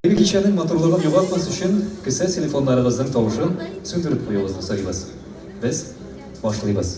Әлеге кичәнең матурлыгын югалтмас өчен, кесә телефоннарыгызның тавышын сүндереп куюыгызны сорыйбыз. Без башлыйбыз.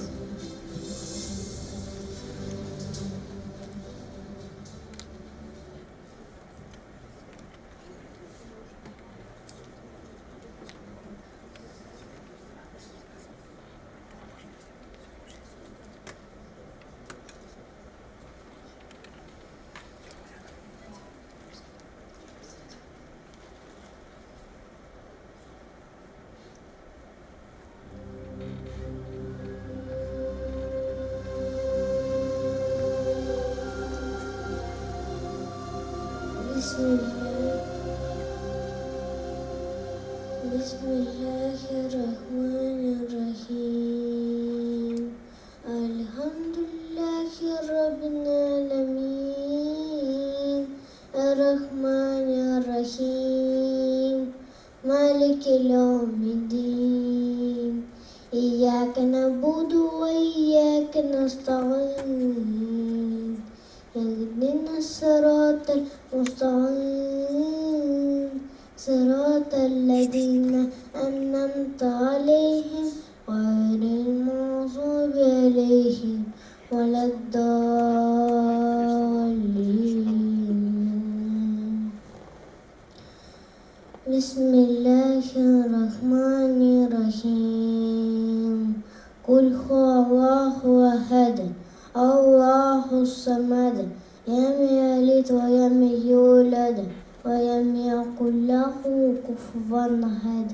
Бисмиллахир-рахманир-рахим. Әлхәмдүлилләһи раббил әләмин. Ар-рахманир-рахим. Малики яумиддин. Ияка набуду ва ияка настаин. Иһдина сиратал мустаким. Сиратал лазина ан'амта алейхим гайрил магъзуби алейхим валад-даллин. Бисмиллахир-рахманир-рахим. Куль хуаллаху ахад. Аллахус самад. Лям ялид ва лям юлад. Ва лям якул лаху куфуван ахад.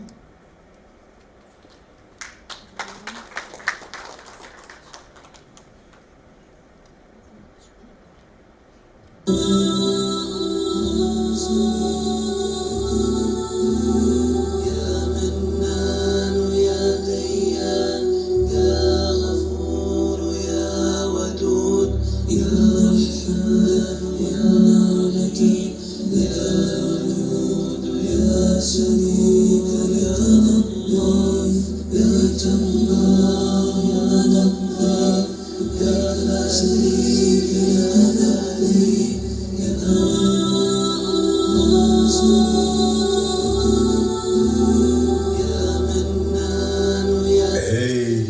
Әй,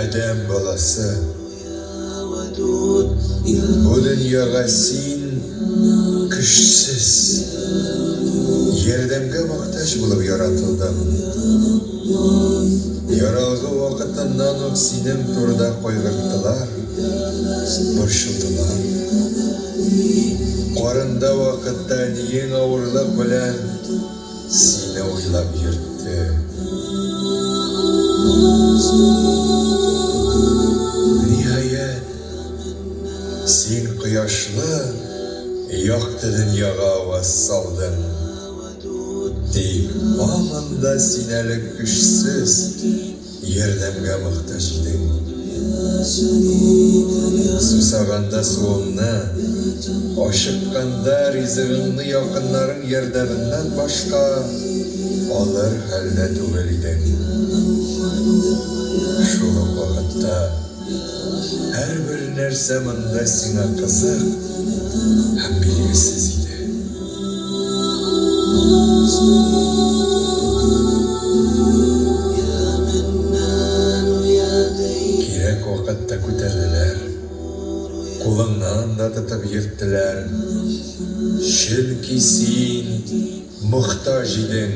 адәм баласы! Бу дөньяга син көчсез, ярдәмгә мохтаҗ булып яратылдың. Яралгы вакытыннан ук синең турыда кайгырттылар, борчылдылар. Карында вакытта әниең авырлык белән сине уйлап йөртте. Ниһаять, син кояшлы, якты дөньяга аваз салдың. Тик һаман да син әле көчсез, ярдәмгә мохтаҗ идең. Сусаганда суыңны, ачыкканда ризыгыңны якыннарың ярдәменнән башка алыр хәлдә түгел идең. Шул ук вакытта һәрбер нәрсә монда сиңа кызык һәм билгесез иде. Кирәк вакытта күтәрделәр, кулыңнан да тотып йөрттеләр, чөнки син мохтаҗ идең.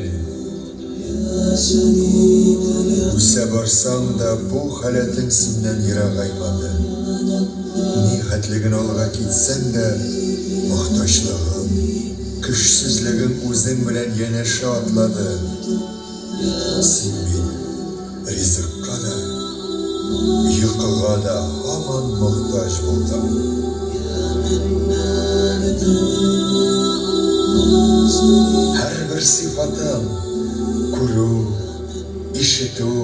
Үсә барсаң да, бу халәтең синнән ерагаймады. Ни хәтле генә алга китсәң дә, мохтаҗлыгың, көчсезлегең үзең белән янәшә атлады. Син бит ризыкка да, йокыга да һаман мохтаҗ булдың. Һәрбер сыйфатың, күрү, ишетү,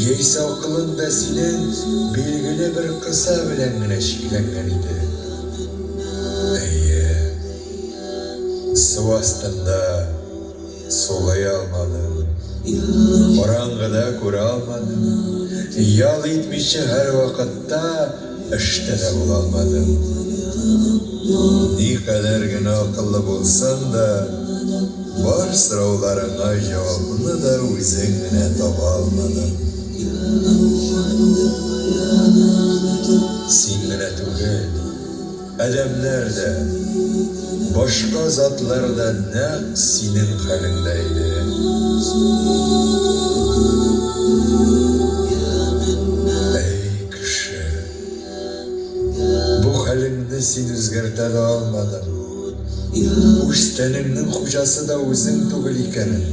яисә акылың да синең билгеле бер кыса белән генә чикләнгән иде. Әйе, су астында сулый алмадың, караңгыда күрә алмадың, ял итмичә һәрвакытта эштә дә була алмадың. Никадәр генә акыллы булсаң да, бар сорауларыңа җавапны да үзең генә таба алмадың. Син генә түгел, адәмнәр дә, башка затлар да нәкъ синең хәлеңдә иде. Әй, кеше! Бу хәлеңне син үзгәртә дә алмадың. Үз тәнеңнең хуҗасы да үзең түгел икәнен,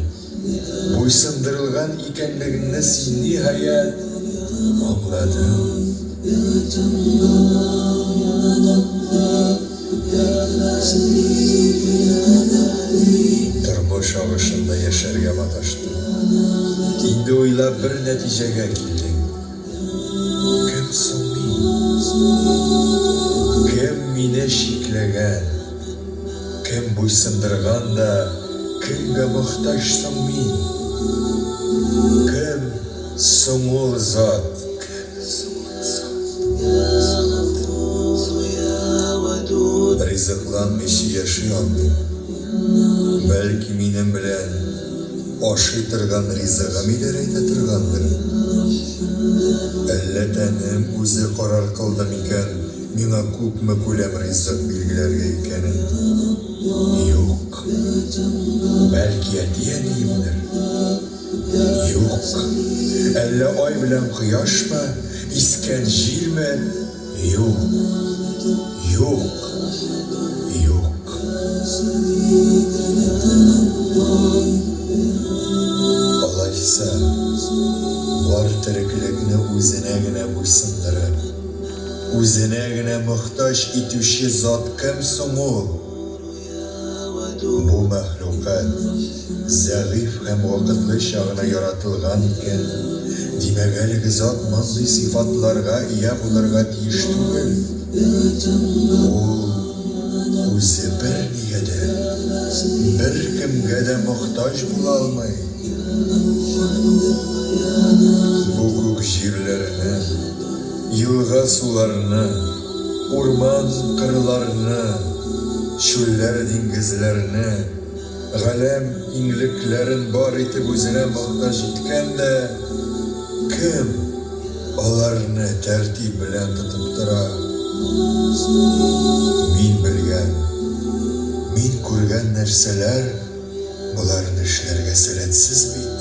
буйсындырылган икәнлегеңне син, ниһаять, аңладың. Тормыш агышында яшәргә маташтың. Инде уйлап бер нәтиҗәгә килдең. Кем соң мин? Кем мине чикләгән? Кем буйсындырган да, кемгә мохтаҗ соң мин? Кем соң ул зат? Кем соң ул зат? Ризыкланмыйча яши алмыйм. Бәлки минем белән Ашый торган ризыгым идарә итә торгандыр? Әллә тәнем үзе карар кылды микән миңа күпме күләм ризык билгеләргә икәнен? Юк. Бәлки әти-әниемдер? Юк. Әллә ай белән кояшмы, искән җилме? Юк. Юк. Юк. Алайса, бар тереклекне үзенә генә буйсындырып, үзенә генә мохтаҗ итүче зат кем соң ул? Бу мәхлукат зәгыйфь һәм вакытлыча гына яратылган икән, димәк, әлеге зат мондый сыйфатларга ия булырга тиеш түгел. Ул үзе бернигә дә, беркемгә дә мохтаҗ була алмый. Бу күк җирләрне, елга-суларны, Урман-кырларны, чүлләр-диңгезләрне, галәм киңлекләрен бар итеп үзенә мохтаҗ иткән дә, кем аларны тәртип белән тотып тора? Мин белгән, мин күргән нәрсәләр боларны эшләргә сәләтсез бит.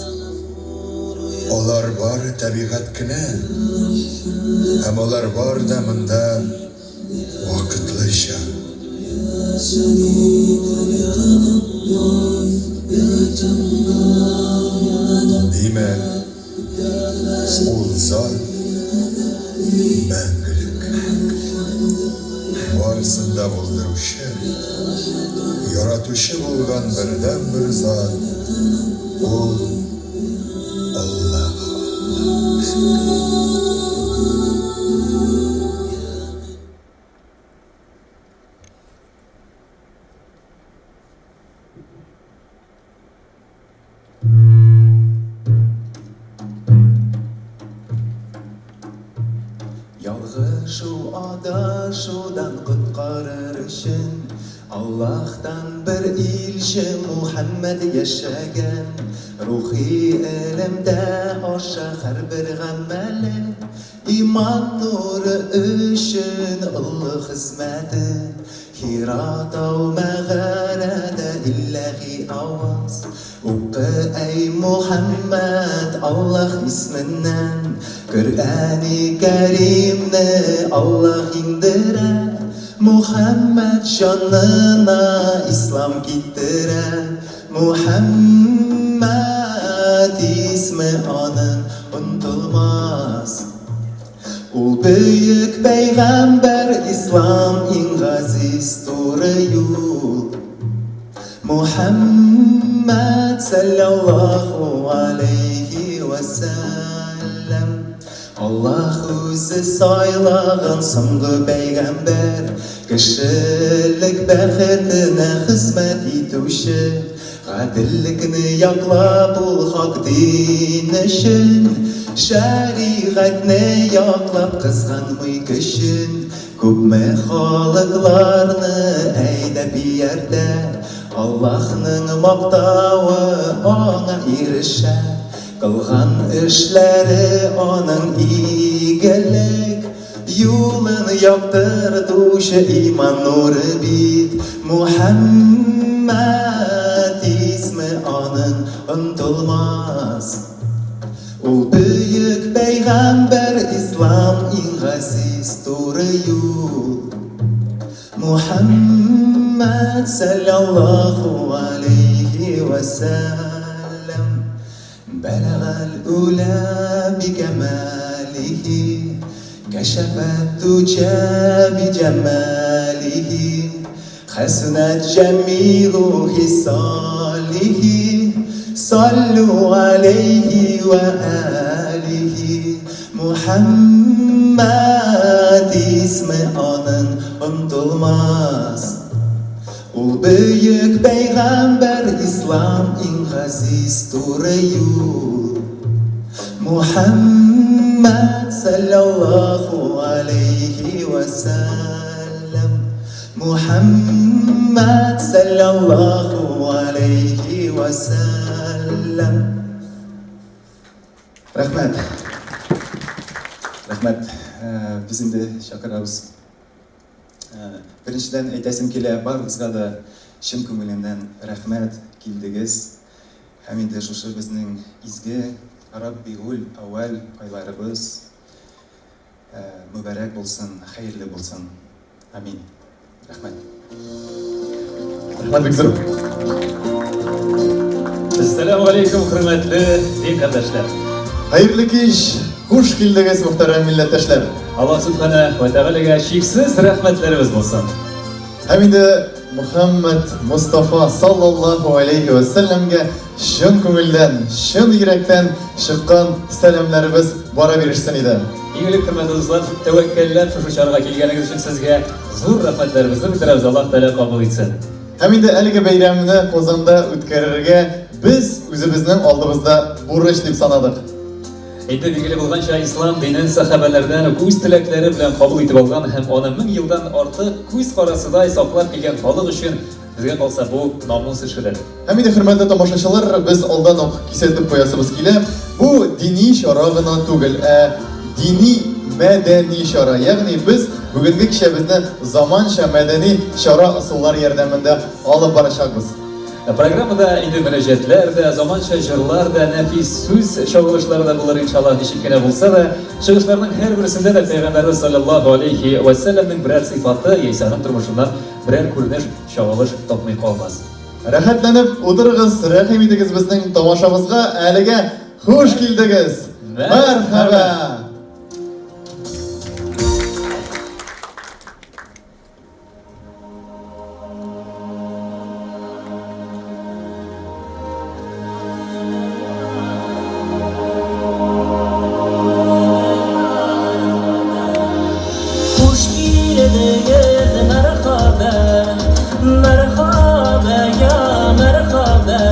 Алар бары табигать кенә, һәм алар бар да монда вакытлыча. Димәк, ул зат мәңгелек. Барысын да булдыручы, яратучы булган бердәнбер зат ул Аллаһ. Ялгышу, адашудан коткарыр өчен Аллаһтан бер илче Мухәммәд яшәгән. Рухи элемтә аша һәрбер гамәле Иман нуры өчен олы хезмәте. Хира тау мәгарәдә илляһи аваз. Укы, әй Мухәммәд, Аллаһ исменнән, Коръәни Кәримне Аллаһ иңдерә, Мухәммәд җанына ислам китерә. Мухәммәд исме аның онтылмас. Ул бөек пәйгамбәр, ислам иң газиз туры юл. Мухәммәд сәлләллаһу алейһи вә сәлләм. Аллаһ үзе сайлаган соңгы пәйгамбәр, кешелек бәхетенә хезмәт итүче, гаделлекне яклап ул хак дин өчен, шәригатьне яклап кызганмый көчен. Күпме халыкларны әйдәп ияртә, Аллаһның мактавы аңа ирешә. Кылган эшләре аның игелек, Юлын яктыртучы иман нуры бит. Мухәммәд исме аның онтылмас. Ул бөек пәйгамбәр, ислам иң газиз туры юл. Мухәммәд сәлләллаһу алейһи вә сәлләм. Бәләгәл үлә бикәмәлихи, Кәшәфәт туҗә биҗәмәлихи, Хәсүнәт җәмигу хисалихи, Саллю алейхи вә алихи. Мухәммәд исме аның онтылмас. Ул бөек пәйгамбәр, ислам иң газиз туры юл. Мухәммәд саллаллаху алейхи вә сәлләм. Мухәммәд саллаллаху алейхи вә сәлләм. Рәхмәт. Рәхмәт. Без инде чакырабыз. Беренчедән әйтәсем килә, барыгызга да чын күңелемнән рәхмәт, килдегез. Һәм инде шушы безнең изге Раббигуль әүвәл айларыбыз мөбарәк булсын, хәерле булсын. Амин. Рәхмәт. Рәхмәт бик зур. Әссәламу алейкум, хөрмәтле дин кардәшләр. Хәерле кич, хуш килдегез, мөхтәрәм милләттәшләр. Аллаһ Субхана ва Тәгаләгә чиксез рәхмәтләребез булсын. Һәм инде Мухаммад Мустафа саллаллаху алейхи ва сәлләмгә чын күңелдән, чын йөрәктән чыккан сәламнәребез бара бирешсен иде. Иң элек, хөрмәтле дуслар, тәвәккәлләп шушы чарага килгәнегез өчен сезгә зур рәхмәтләребезне белдерәбез, Аллаһ Тәгалә кабул итсен. Һәм инде әлеге бәйрәмне Казанда үткәрергә без үзебезнең алдыбызда бурыч дип санадык. Инде билгеле булганча, ислам динен сәхабәләрдән үк үз теләкләре белән кабул итеп алган һәм аны 1000 елдан артык күз карасыдай саклап килгән халык өчен безгә калса бу намус эшедер. Һәм инде, хөрмәтле тамашачылар, без алдан ук кисәтеп куясыбыз килә. Бу дини чара гына түгел, ә дини мәдәни чара. Ягъни без бүгенге кичәбезне заманча мәдәни чара ысуллары ярдәмендә алып барачакбыз. Программада инде мөрәҗәтләр дә, заманча җырлар да, нәфис сүз чагылышлары да булыр, иншаллаһ, ничек кенә булса да, чыгышларның һәрберсендә дә Пәйгамбәрбез салләллаһу алейһи вә сәлләмнең берәр сыйфаты яисә аның тормышыннан берәр күренеш, чагылыш тапмый калмас. Рәхәтләнеп утырыгыз, рәхим итегез безнең тамашабызга. Әлегә хуш килдегез! Мәрхәбә! Хуш килдегез, мәрхабә, мәрхабә, я мәрхабә.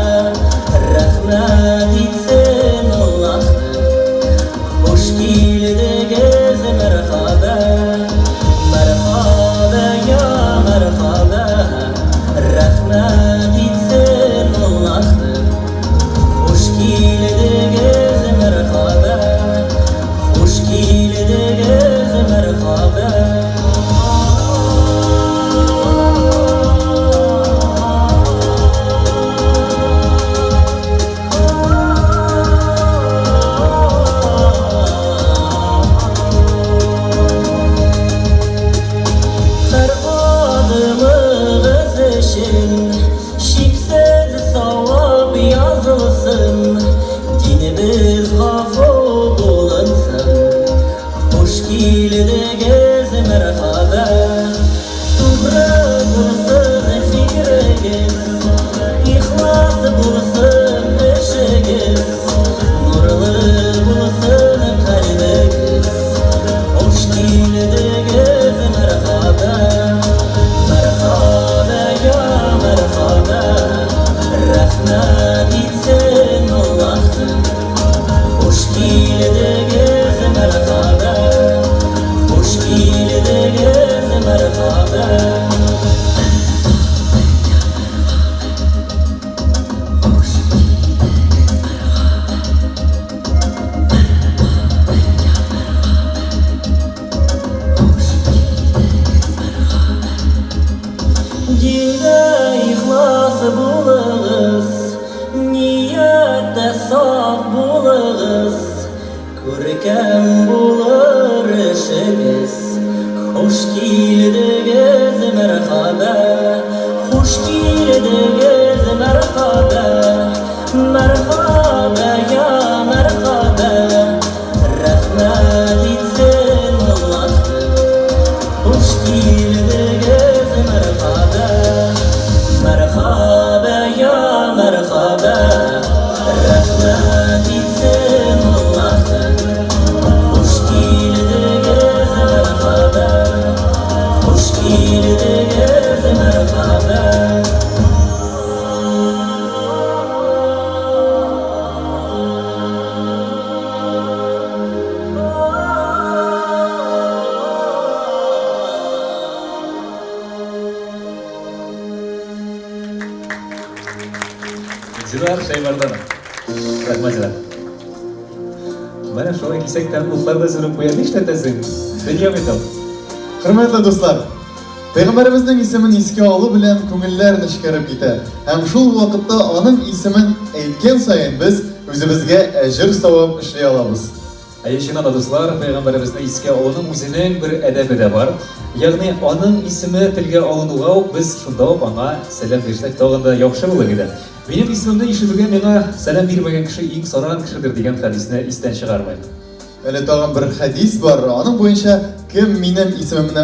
Рәхмәт итсен Аллаһ. Хуш килдегез, мәрхабә, мәрхабә, я мәрхабә. Рәхмәт итсен Аллаһ. Хуш килдегез, мәрхабә, хуш килдегез, мәрхабә. Һәр адымыгыз өчен чиксез савап язылсын. Саф булыгыз, күркәм булыр эшегез. Хуш килдегез, мәрхабә, хуш килдегез, мәрхабә, мәрхабә, я мәрхабә. Рәхмәт итсен Аллаһ, хуш килдегез, мәрхабә, мәрхабә, я мәрхабә. Рәхмәт итсен Аллаһ, хуш килдегез, мәрхабә, хуш килдегез, мәрхабә. Динар Шәймәрданов. Рәхмәт, Динар. Менә шулай кисәктән утлар да сүнеп куя. Нишләтәсең? Дөнья бит ул. Хөрмәтле дуслар, Пәйгамбәребезнең исемен искә алу белән күңелләр нечкәреп китә. Һәм шул вакытта аның исемен әйткән саен без үзебезгә әҗер-савап эшли алабыз. Әйе, чыннан да, дуслар, пәйгамбәребезне искә алуның үзенең бер әдәбе дә бар. Ягъни аның исеме телгә алынуга ук без шунда ук аңа сәлам бирсәк тагын да яхшы булыр иде. Минем исемемне ишетүгә миңа сәлам бирмәгән кеше иң саран кешедер дигән хәдисне истән чыгармыйк. Әле тагын бер хәдис бар, аның буенча кем минем исемемне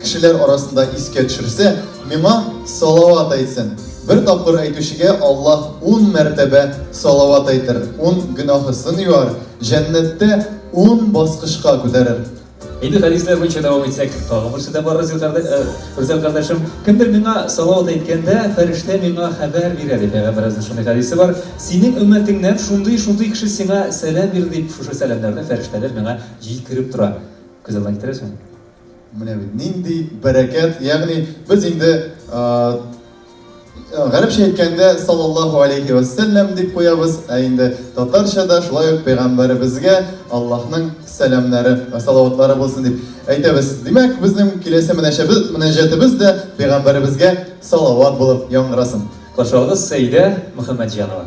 кешеләр арасында искә төшерсә, миңа салават әйтсен. Бер тапкыр әйтүчегә Аллаһ ун мәртәбә салават әйтер, ун гөнаһысын юар, җәннәттә ун баскычка күтәрер. Инде хәдисләр буенча дәвам итсәк, тагын берсе дә бар, Разил Рүзәл кардәшем. Кемдер миңа салават әйткәндә, фәрештә миңа хәбәр бирә, дип пәйгамбәребезнең шундый хәдисе бар. Синең өммәтеңнән шундый-шундый кеше сиңа сәлам бирде, дип, шушы сәламнәрне фәрештәләр миңа җиткереп тора. Күз алдына китерәсеңме? Менә бит нинди бәрәкәт, ягъни без инде гарәпчә әйткәндә саллаллаһу алейхи ва сәлләм дип куябыз, ә инде татарча да шулай ук пәйгамбәребезгә Аллаһның сәламнәре вә салаватлары булсын дип әйтәбез. Димәк, безнең киләсе мөнәҗәбез, мөнәҗәтебез дә пәйгамбәребезгә салават булып яңгырасын. Каршы алыгыз Сәйдә Мөхәммәтҗанова.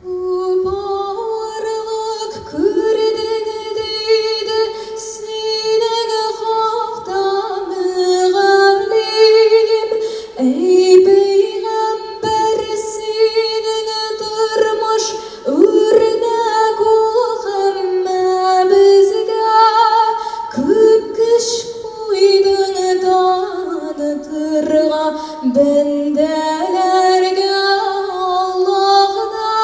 Күп авырлык күрдең, диде, синең хакта мөгаллим. Әй, пәйгамбәр, синең тормыш үрнәк ул һәммәбезгә. Күп көч куйдың танытырга Бәндәләргә Аллаһны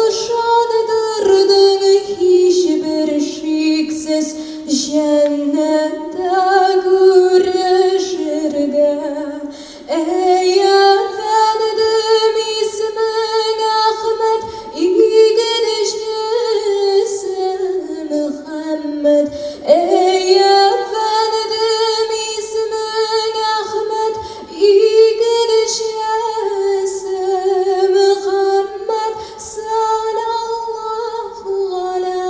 ышандырдың һичбер шиксез җәннәттә күрешергә. Әй, әфәндем, исмең Әхмәт, игенчесе Мөхәммәт. Әй, әфәндем, исмең Әхмәт, игенчесе Мөхәммәт, салаллаһу галә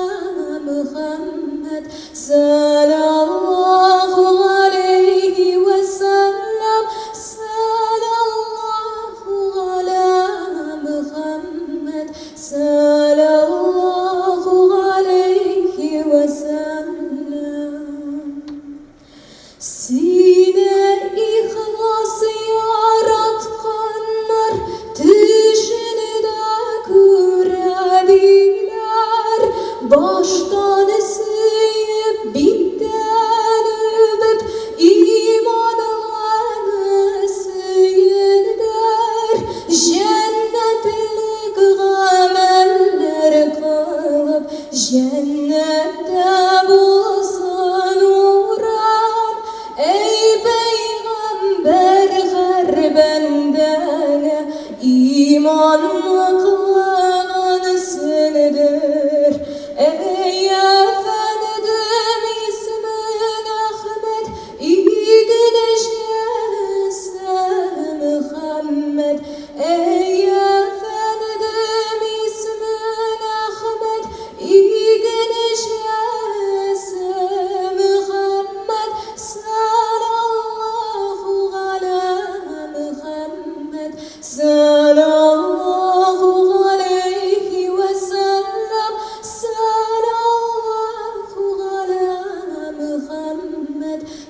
Мөхәммәт, салаллаһу галәйһи вә сәлләм, салаллаһу галә Мөхәммәт, Салаллаһу галәйһи вә сәлләм. Сине ихлас яратканнар төшендә күрә диләр. Баштан сөеп, биттән үбеп, иманланы сөеннәр. Җәннәтлек гамәлләр кылып, җәннәттә булсын урын. Әй,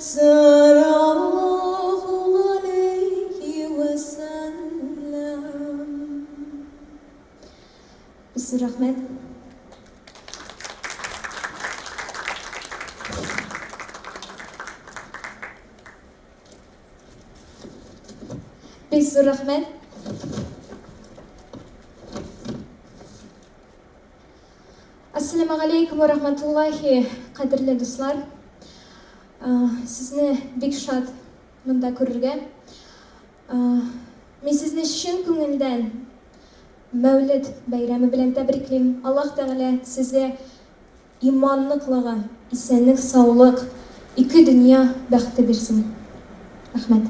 Саллаллаху галәйһи вә сәлләм. Бик зур рәхмәт. Бик зур рәхмәт. Ассаламу алейкум ва рахматуллахи, кадерле дуслар. Сезне бик шат монда күрергә. Мин сезне чын күңелдән Мәүлид бәйрәме белән тәбриклим. Аллаһ Тәгалә сезгә иман ныклыгы, исәнлек, саулык, ике дөнья бәхете бирсен. Рәхмәт.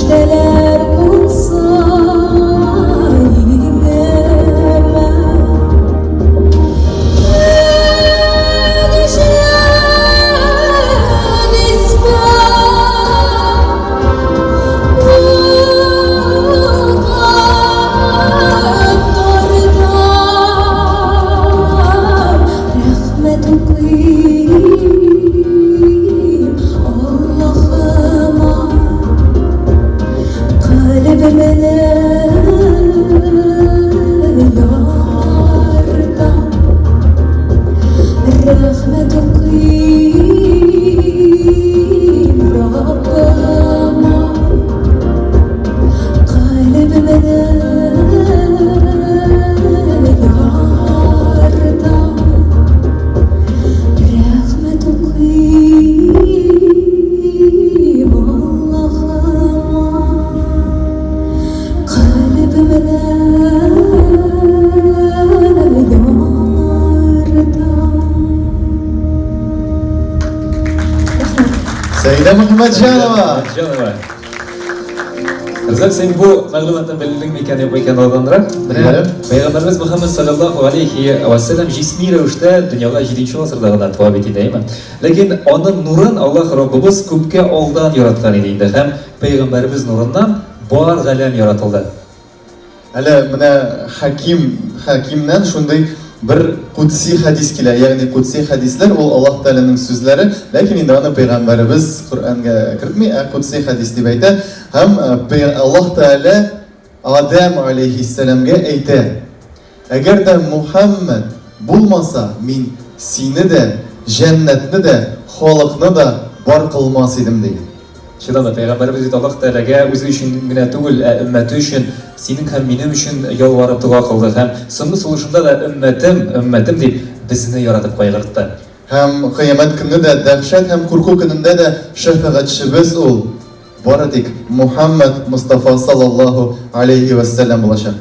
Фәрештәләр кунса иңемә. Рәхмәт укыйм Аллаһыма. Калебемне яңартам. Рәхмәт укыйм Раббыма. Калебемне яңартам. Рәхмәт укыйм Аллаһыма. Калебемне яңартам. Сәйдә Мөхәммәтҗанова! Мөхәммәтҗанова. Рзак, син бу мәгълүматны белдең микән, юк микән алданрак? Менә Беләм. Пәйгамбәрбез Мөхәммәд саллаллаһу алейхи ва сәлләм җисми рәвештә дөньяга 7 гасырда гына туа бит инде, әйме? Ләкин аның нурын Аллаһ Раббыбыз күпкә алдан яраткан иде инде һәм пәйгамбәребез нурыннан бар галәм яратылды. Әле менә Хәким, Хәкимнән шундый бер кудси хәдис килә. Ягъни кудси хәдисләр ул Аллаһ Тәгаләнең сүзләре, ләкин инде аны пәйгамбәребез Коръәнгә кертми, ә кудси хәдис дип әйтә. Һәм Аллаһ Тәгалә Адәм алейһиссәламгә әйтә: Әгәр дә Мухәммәд булмаса, мин сине дә, җәннәтне дә, халыкны да бар кылмас идем, ди. Чыннан да, пәйгамбәребез бит Аллаһ Тәгаләгә үзе өчен генә түгел, ә өммәте өчен, синең һәм минем өчен ялварып дога кылды һәм соңгы сулышында да өммәтем, өммәтем дип безне яратып кайгыртты. Һәм Кыямәт көнне дә, дәһшәт һәм курку көнендә дә шәфәгатьчебез ул бары тик Мухәммәд Мостафа саллаллаһу алейһи вәссәлам булачак.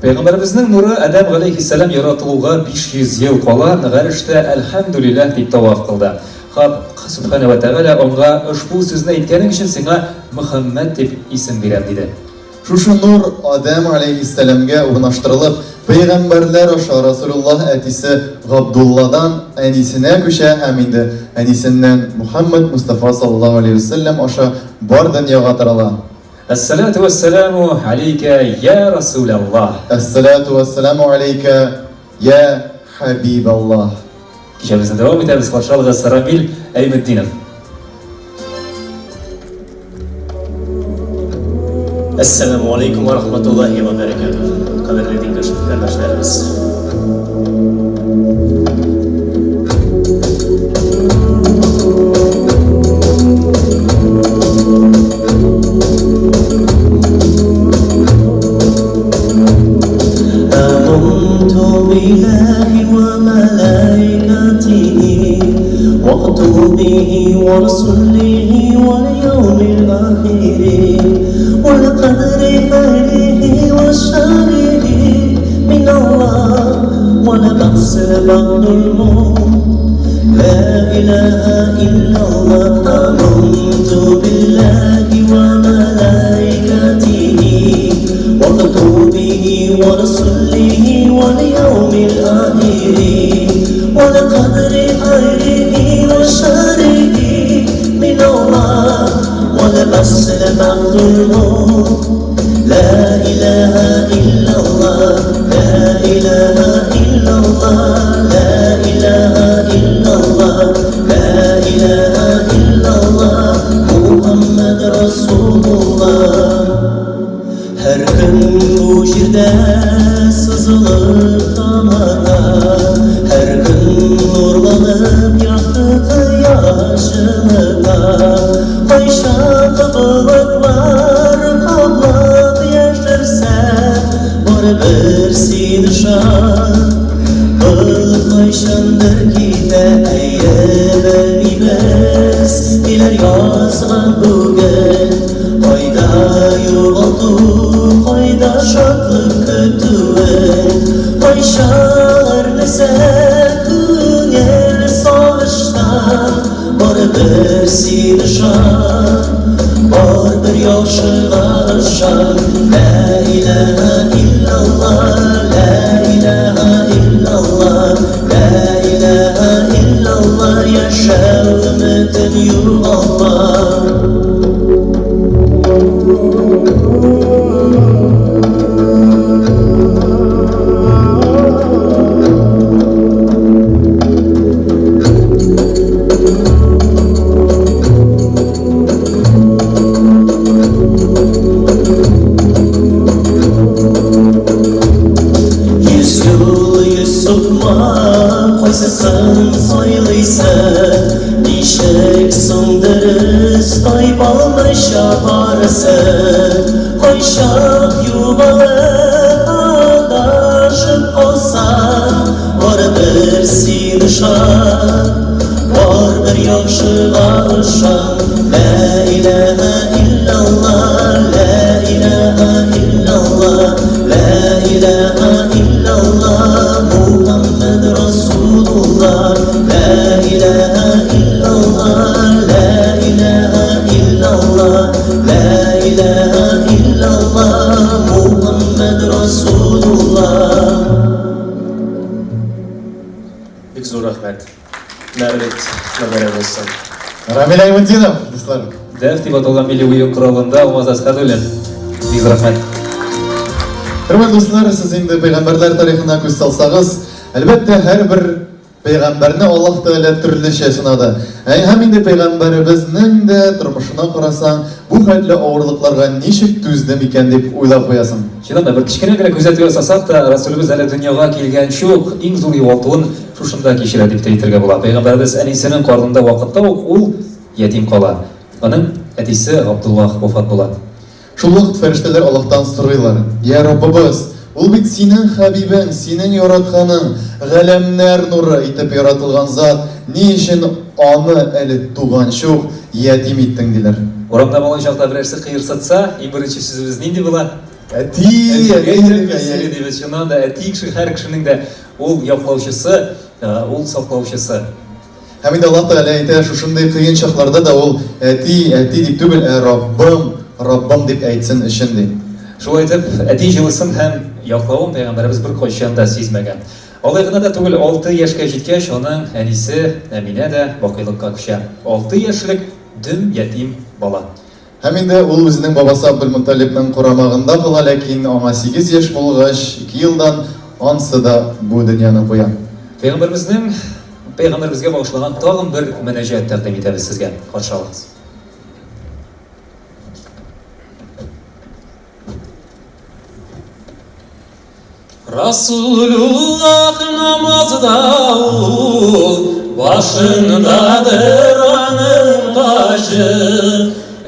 Пәйгамбәребезнең нуры Адәм галәйһиссәлам яратылуга 500 ел кала гарештә Әлхәмдүлилләһ дип таваф кылды. Хак Сүбхәнә вә Тәгалә аңа ошбу сүзне әйткәнең өчен сиңа Мөхәммәд дип исем бирәм, диде. Шушы нур Адәм галәйһиссәламгә урнаштырылып, пәйгамбәрләр аша Расулуллаһ әтисе Габдулладан әнисенә күчә һәм инде әнисеннән Мухәммәд Мостафа саллаллаһу галәйһи вә сәлләм аша бар дөньяга тарала. Әссәләтү вәссәләмү алейкә йә Расүләллаһ. Әссәләтү вәссәләмү алейкә йә Хәбибәллаһ. Кичәбезне дәвам итәбез. Каршы алыгыз Рамил Әйметдинов. Әссәләмү алейкум вә рахматуллаһи вә бәрәкәтүһ. Кадерле дин кардәшләребез. آمنت بالله وملائكته وكتبه ورسله واليوم الآخر والقدر خيره وشره من الله ولبأس بعد الموت لا إله إلا الله آمنت بالله وملائكته وكتبه ورسله واليوم الآخر والقدر خيره وشره من الله والبأس بعد الموت لا إله إلا الله لا إله إلا الله لا إله إلا الله لا إله إلا الله محمد رسول الله Һәр көн бу җирдә сызылып таңата, һәр көн нурланып якты кояш җылыта. Кайчак болытлар каплап яшерсә, барыбер син ышан. Болыт кайчандыр китә, әйе, белмибез, ниләр язган бүген. Кайда югалту, кайда шатлык көтүен, кайчан әрнесә күңел сагыштан, барыбер син ышан, барыбер яхшыга. яхшыга ышан. Лә иләһә иллаллаһ, лә иләһә иллаллаһ, лә иләһә иллаллаһ, яшәү өметен югалма. Йөз юл, йөз сукмак, кайсысын сайлыйсың? Ничек соң дөрес тайпалмыйча барасың? Кайчак югалып, адашып калсаң, барыбер син ышан, барыбер яхшыга ышан. Лә иләһә иллаллаһ, лә иләһә иллаллаһ, лә иләһә иллаллаһ, Мухаммәд Расулуллаһ. Лә иләһә иллаллаһ, лә иләһә иллаллаһ, лә иләһә иллаллаһ, Мухаммәд Расулуллаһ. Бик зур рәхмәт. Мәүлид мөбарәк булсын. Рамил Аймутдинов, дуслар. Дәф дип аталган милли уен коралында Алмаз Әсхәдуллин. Бик зур рәхмәт. Хөрмәтле дуслар, сез инде пәйгамбәрләр тарихына күз салсагыз, әлбәттә, һәрбер пәйгамбәрне Аллаһ Тәгалә төрлечә сынады. Ә һәм инде пәйгамбәребезнең дә тормышына карасаң, бу хәтле авырлыкларга ничек түздем икән дип уйлап куясың. Чыннан да, бер кечкенә генә күзәтү ясасак та, Расүлебез әле дөньяга килгәнче үк иң зур югалтуын шушында кичерә дип тә әйтергә була. Пәйгамбәребез әнисенең карнында вакытта ук ул ятим кала. Аның әтисе Габдуллаһ вафат була. Шул вакыт фәрештәләр Аллаһтан сорыйлар, Йә Раббыбыз, ул бит Синең хәбибең, Синең яратканың, галәмнәр нуры итеп яратылган зат, ни өчен аны әле туганчы ук ятим иттең? диләр. Урамда малай чакта берәрсе кыерсытса, иң беренче сүзебез нинди була? Әти, әти, әти, дибез. Чыннан да, әти кеше һәр кешенең дә ул яклаучысы, ул саклаучысы. Һәм инде Аллаһ Тәгалә әйтә, шушындый кыен чакларда да ул әти, әти дип түгел, ә Раббым, Раббым дип әйтсен өчен ди. Шулай итеп, әти җылысын һәм яклавын пәйгамбәребез беркайчан да сизмәгән. Алай гына да түгел, алты яшькә җиткәч, аның әнисе Әминә дә бакыйлыкка күчә. Алты яшьлек дөм ятим бала. Һәм инде ул үзенең бабасы Абделмуталлибның карамагында кала, ләкин аңа сигез яшь булгач, ике елдан ансы да бу дөньяны куя. Пәйгамбәребезнең Пәйгамбәребезгә багышланган тагын бер мөнәҗәт тәкъдим итәбез сезгә. Каршы алыгыз. Расулуллах намазда ул, башындадыр аның таҗы.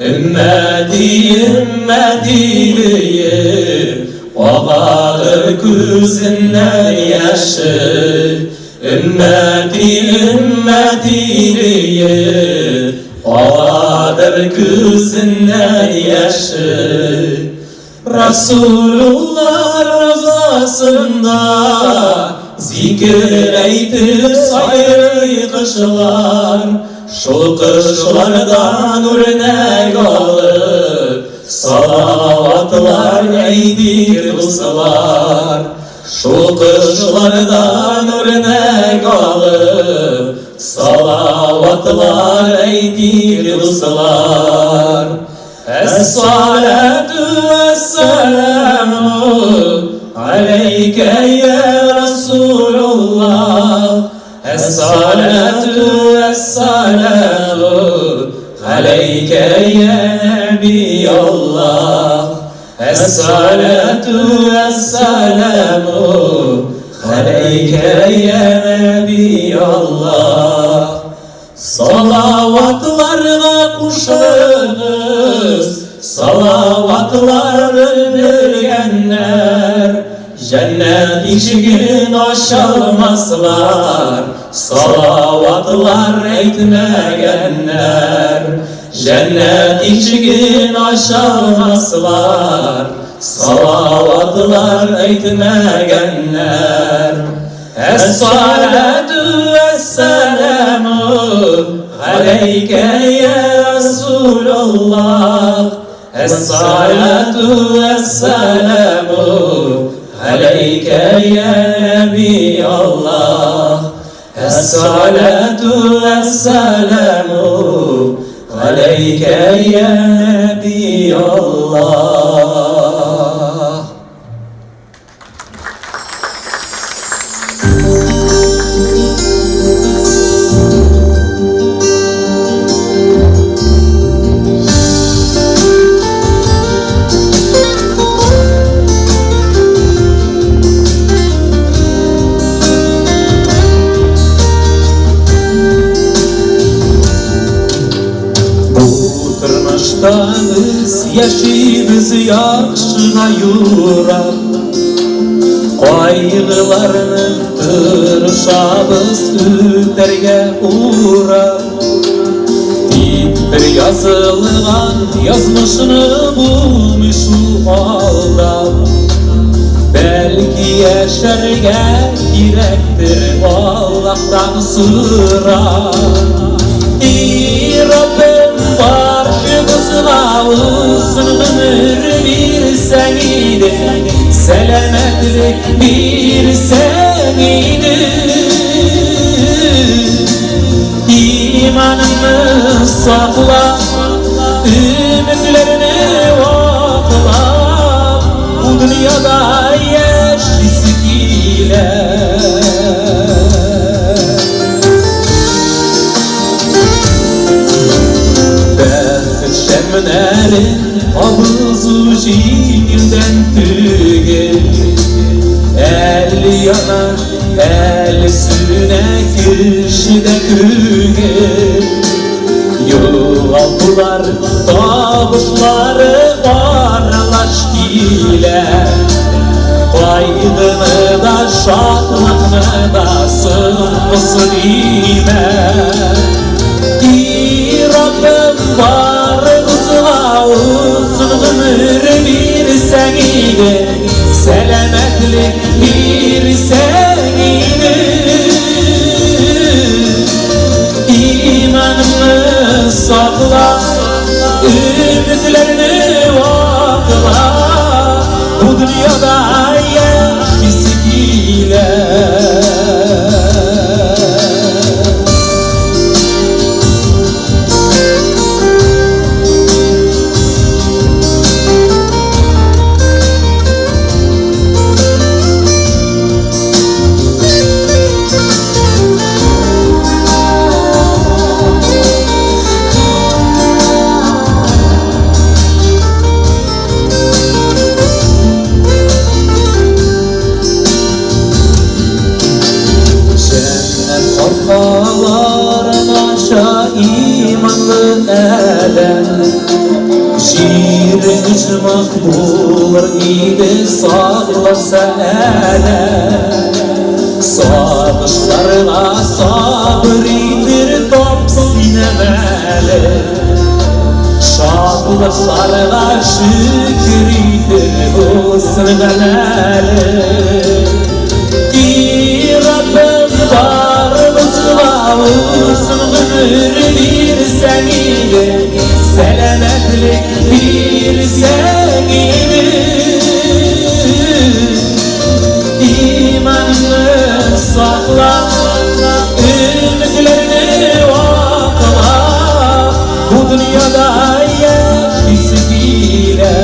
Өммәти, өммәти диеп, агадыр күзеннән яше. Өммәти, өммәти диеп, агадыр күзеннән яше. Расулулла розасында зикер әйтеп сайрый кошлар. Шул кошлардан үрнәк алып, салаватлар әйтик, дуслар. Шул кошлардан үрнәк алып, салаватлар әйтик, дуслар. Әс-салату вәс-саламу алейкә йә Расулуллаһ. Әс-салату вәс-саламу алейкә йә Нәбияллаһ. Әс-салату вәс-саламу алейкә йә Нәбияллаһ. Салаватларга кушыгыз, Салаватлар белгәннәр, Җәннәт ишеген ачалмаслар, Салаватлар әйтмәгәннәр. Җәннәт ишеген ачалмаслар, Салаватлар әйтмәгәннәр. Әс-салату вәс-саламу галәйкә йә Расулуллаһ. Әс-салату вәс-саламу галәйкә я нәби Аллаһ. Әс-салату вәс-саламу галәйкә я нәби Аллаһ. Бу тормышта без яшибез яхшыга юрап, Кайгыларны тырышабыз үтәргә урап. Тик бер язылган язмышны булмый шул алдап. Бәлки яшәргә кирәктер Аллаһтан сорап. И Раббым, барчабызга озын гомер бирсәң иде, сәламәтлек бирсәң иде. Иманыңны сакла, өметләрне акла, бу дөньяда яшисе килә. Бәхет шәмнәрен кабызу җиңелдән түгел. Әле яна, әле сүнә кешедә күңел. Югалтулар, табышлары аралаш килә. Кайгыны да, шатлыкны да соңгысы димә. И Раббым, барыбызга озын гомер бирсәң иде, сәламәтлек бирсәң иде. Иманымны сакла, өметләрне акла, бу дөньяда яшисе килә. Җәннәт капкаларын ача иманлы адәм. Җир оҗмах булыр иде сакланса адәм. Сагышларга сабыр итер тап син әмәле. Шатлыкларга шөкер итер булсын гамәле. И Раббым, барыбызга озын гомер бирсәң иде, сәламәтлек бирсәң иде. Иманны сакла, өметләрне акла, бу дөньяда яшисе килә.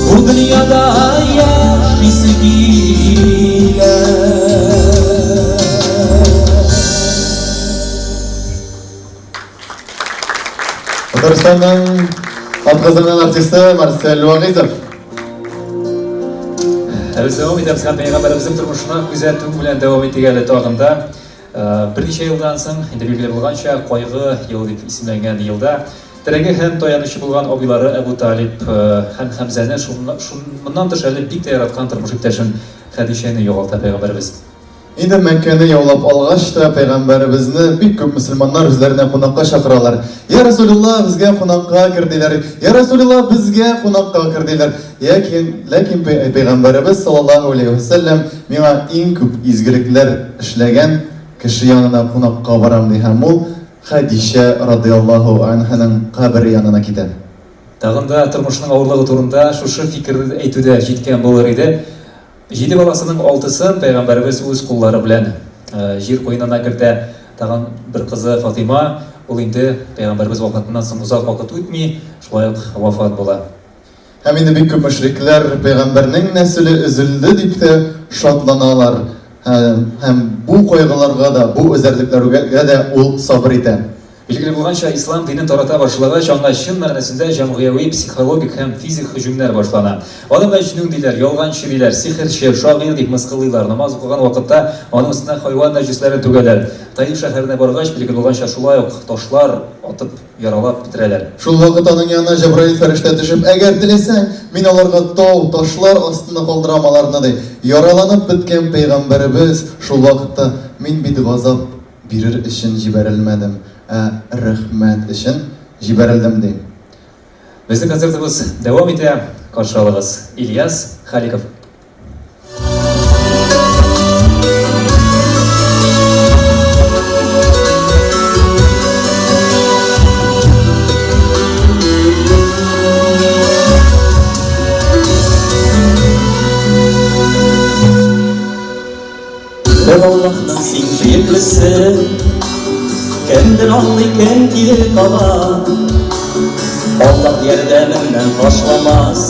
Бу дөньяда яшисе килә. Татарстанның атказанган артисты Марсель Вагыйзов. Ә без дәвам итәбез һәм пәйгамбәребезнең тормышына күзәтү белән дәвам итик әле тагын да. Э, берничә елдан соң, инде билгеле булганча, кайгы елы дип исемләнгән елда терәге һәм таянычы булган абыйлары Әбу Талиб э, һәм Хәмзәне шуннан тыш әле бик тә яраткан тормыш иптәшен Хәдичәне югалта пәйгамбәребез. Инде Мәккәне яулап алгач та, пәйгамбәребезне бик күп мөселманнар үзләренә кунакка чакыралар. Я Расулулла, безгә кунакка кер, диләр. Я Расулулла, безгә кунакка кер, диләр. Ләкин, ләкин пәйгамбәребез саллаллаһу алейһи ва сәлләм миңа иң күп изгелекләр эшләгән кеше янына кунакка барам, ди һәм ул. Хәдичә радыяллаһу анһаның кабере янына китә. Тагын да тормышның авырлыгы турында шушы фикерне әйтү дә җиткән булыр иде. Җиде баласының алтысын пәйгамбәребез үз куллары белән җир куенына кертә. Тагын бер кызы Фатыйма, ул инде пәйгамбәребез вафатыннан соң озак вакыт үтми, шулай ук вафат була. Һәм инде бик күп мөшрикләр пәйгамбәрнең нәселе өзелде дип тә шатланалар. Һәм бу кайгыларга да, бу эзәрлекләргә дә ул сабыр итә. Билгеле булганча, ислам динен тарата башлагач, аңа чын мәгънәсендә җәмгыяви, психологик һәм физик һөҗүмнәр башлана. Аны мәҗнүн диләр, ялганчы диләр, сихерче, шагыйрь дип мыскыллыйлар, намаз укыган вакытта аның өстенә хайван нәҗесләрен түгәләр. Таиф шәһәренә баргач, билгеле булганча, шулай ук ташлар атып яралап бетерәләр. Шул вакыт аның янына Җәбраил фәрештә төшеп, Әгәр теләсәң, мин аларга тау, ташлар астында калдырам аларны, ди. Яраланып беткән пәйгамбәребез шул вакытта, Мин бит газап бирер өчен җибәрелмәдем, ә рәхмәт өчен җибәрелдем, ди. Безнең концертыбыз дәвам итә. Каршы алыгыз, Ильяс Халиков. Бер Аллаһның син сөеклесе, Кемдер аңлый, кем кире кага. Аллаһ ярдәменнән ташламас.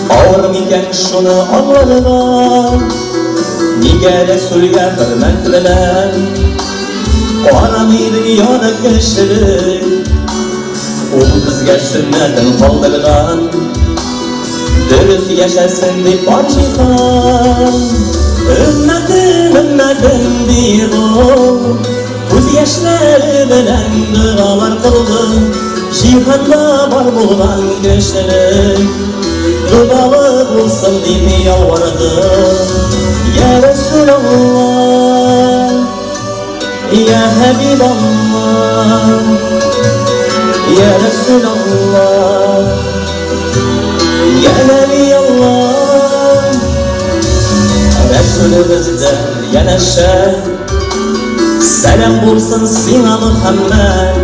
Авыр микән шуны аңларга? Нигә Рәсүлгә хөрмәт белән Карамый дөньяда кешелек? Ул безгә сөннәтен калдырган. Дөрес яшәсен дип бар җиһан. Өммәтем, өммәтем диеп ул, Күз яшьләре белән догалар кылды. Җиһанда бар булган кешелек Догалы булсын дип ялварды. Я Рәсүлаллаһ, Я Хәбибаллаһ, Я Рәсүлаллаһ, Я Нәби Аллаһ. Рәсүлебездән янәшә Сәлам булсын сиңа, Мөхәммәд.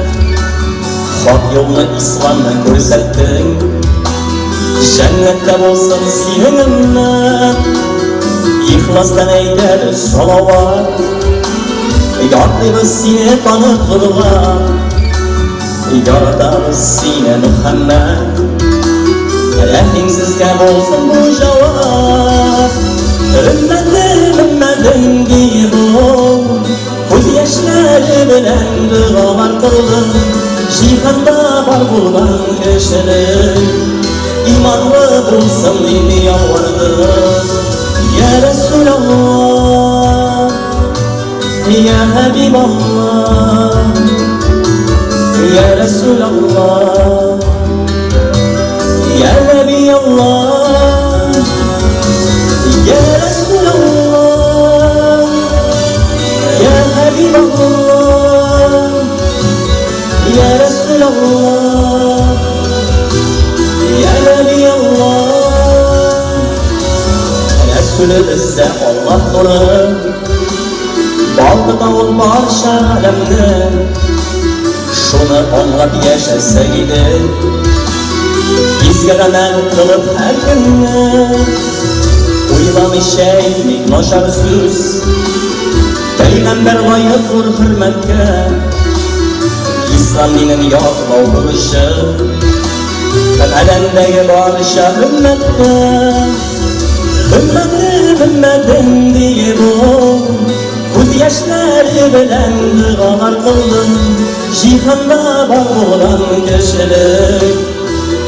Хак юлны исламны күрсәттең. Җәннәттә булсын синең өммәт. Ихластан әйтәбез салават. Ятлыйбыз сине танып зурлап. Яратабыз сине, Мөхәммәд. Рәхимсезгә булсын бу җавап. Өммәтем, өммәтем диеп ул, Күз яшьләре белән догалар кылды. Җиһанда бар булган кешелек Иманлы булсын дип ялварды. Я Рәсүлаллаһ, Я Хәбибаллаһ, Я Рәсүлаллаһ, Я Нәби Аллаһ, Я Рәсүлаллаһ, Я Хәбибаллаһ, Я Рәсүлаллаһ, Я Нәби Аллаһ. Рәсүлебездә Аллаһ нуры Балкыта ул барча галәмне. Шуны аңлап яшәсәк иде, Изге гамәл кылып һәр көнне. Уйламыйча әйтмик начар сүз, Пәйгамбәр лаек зур хөрмәткә. Ислам динен яклау бурычы Галәмдәге барча өммәткә. Өммәтем, өммәтем диеп ул, Күз яшьләре белән догалар кылды. Җиһанда бар булган кешелек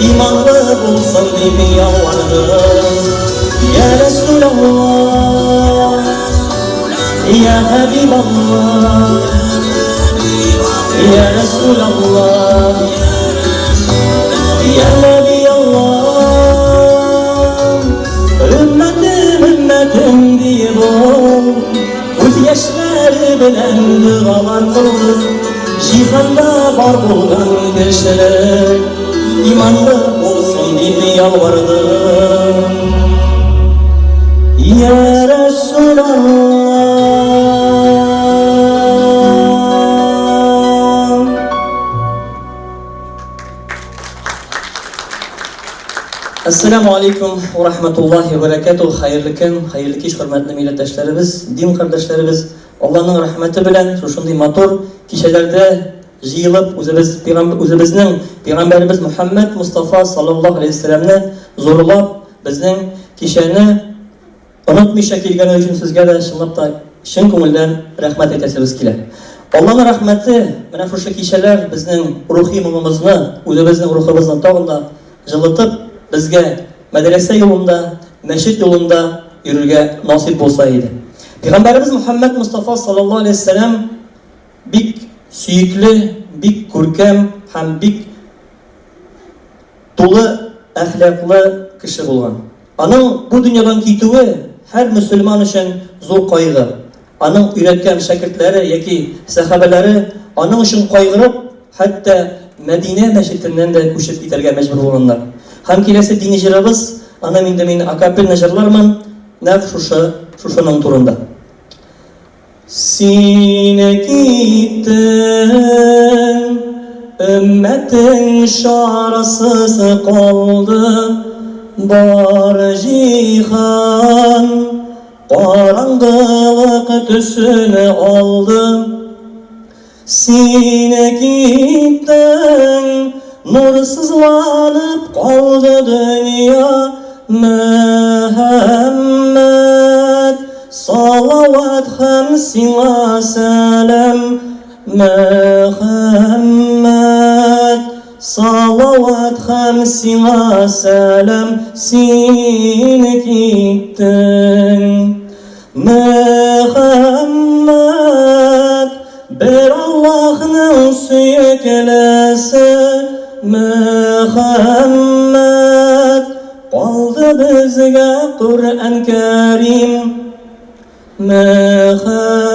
Иманлы булсын дип ялварды. Я Рәсүлаллаһ, Я Хәбибаллаһ, Я Рәсүлаллаһ, Я Нәби Аллаһ. Өммәтем, өммәтем диеп ул, Күз яшьләре белән догалар кылды. Җиһанда бар булган кешелек Иманлы булсын дип ялварды. Я Рәсүлаллаһ. Әссәламү алейкум ва рахматуллахи ва баракатух. Хәерле көн, хәерле кич, хөрмәтле милләттәшләребез, дин кардәшләребез. Аллаһның рәхмәте белән шушындый матур кичәләрдә җыелып, үзебез үзебезнең пәйгамбәребез Мухаммад Мустафа саллаллаһу алейһи вәсәлләмне зурлап, безнең кичәне Онытмыйча килгәне өчен сезгә дә чынлап та чын күңелдән рәхмәт әйтәсебез килә. Алланың рәхмәте, менә шушы кичәләр безнең рухи моңыбызны, үзебезнең рухыбызны тагын да җылытып, безгә мәдрәсә юлында, мәчет юлында йөрергә насыйп булса иде. Пәйгамбәребез Мөхәммәд Мостафа саллаллаһу алейһи вәсәләм бик сөекле, бик күркәм һәм бик тулы әхлаклы кеше булган. Аның бу дөньядан китүе һәр мөселман өчен зур кайгы. Аның өйрәткән шәкертләре яки сәхабәләре аның өчен кайгырып, хәтта Мәдинә мәчетеннән дә күчеп китәргә мәҗбүр булганнар. Һәм киләсе дини җырыбыз, аны инде мин акапельно җырлармын, нәкъ шушы, шушының турында. Син киттең, өммәтең чарасыз калды, бар җиһан караңгылык төсен алды. Син киттең, нурсызланып калды дөнья, Мөхәммәд, салават һәм сиңа сәлам. Мөхәммәд, салават һәм сиңа сәлам, син киттең. Мөхәммәд, бер Аллаһның сөеклесе, Мөхәммәд, калды безгә Коръән Кәрим. Мөхәммәд,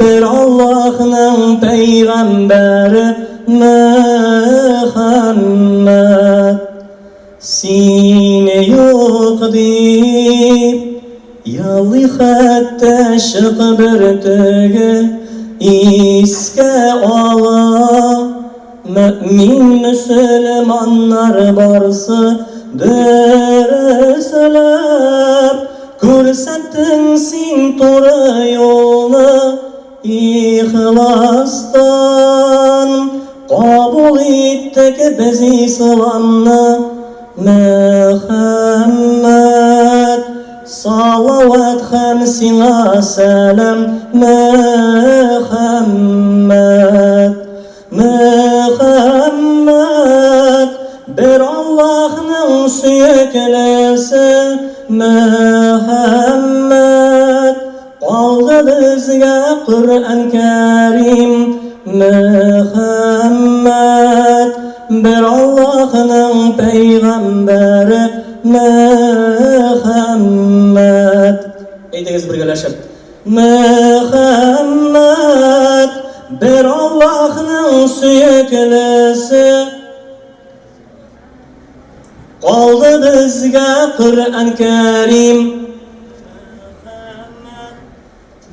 бер Аллаһның пәйгамбәре, Мөхәммәд. Син юк дип елый хәтта чык бөртеге искә ала мөэмин мөселманнар барсы дөресләп күрсәттең син туры юлны Ихластан кабул иттек без исламны, Мөхәммәд, салават һәм сиңа сәлам, Мөхәммәд. Мөхәммәд, бер Аллаһның сөеклесе, Мөхәммәд, калды безгә Коръән Кәрим, Мөхәммәд, бер Аллаһның пәйгамбәре, Мөхәммәд. Әйдәгез бергәләшеп. Мөхәммәд, бер Аллаһның сөеклесе. Калды безгә Коръән Кәрим.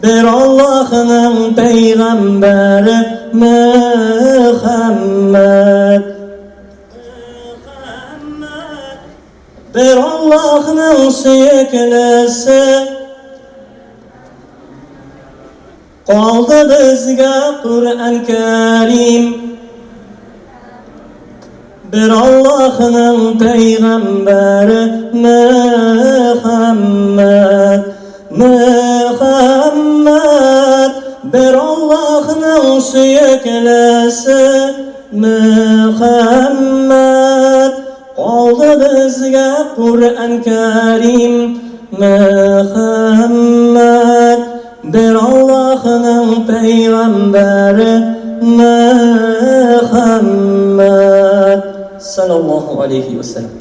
Бер Аллаһның пәйгамбәре Мөхәммәд. Бер Аллаһның сөеклесе Калды безгә Коръән Кәрим Бер Аллаһның пәйгамбәре Мөхәммәд Мөхәммәд Бер Аллаһның сөеклесе Мөхәммәд Калды безгә Коръән Кәрим, Мөхәммәд, бер Аллаһның пәйгамбәре, Мөхәммәд, саллаллаһу алейхи вә сәлләм.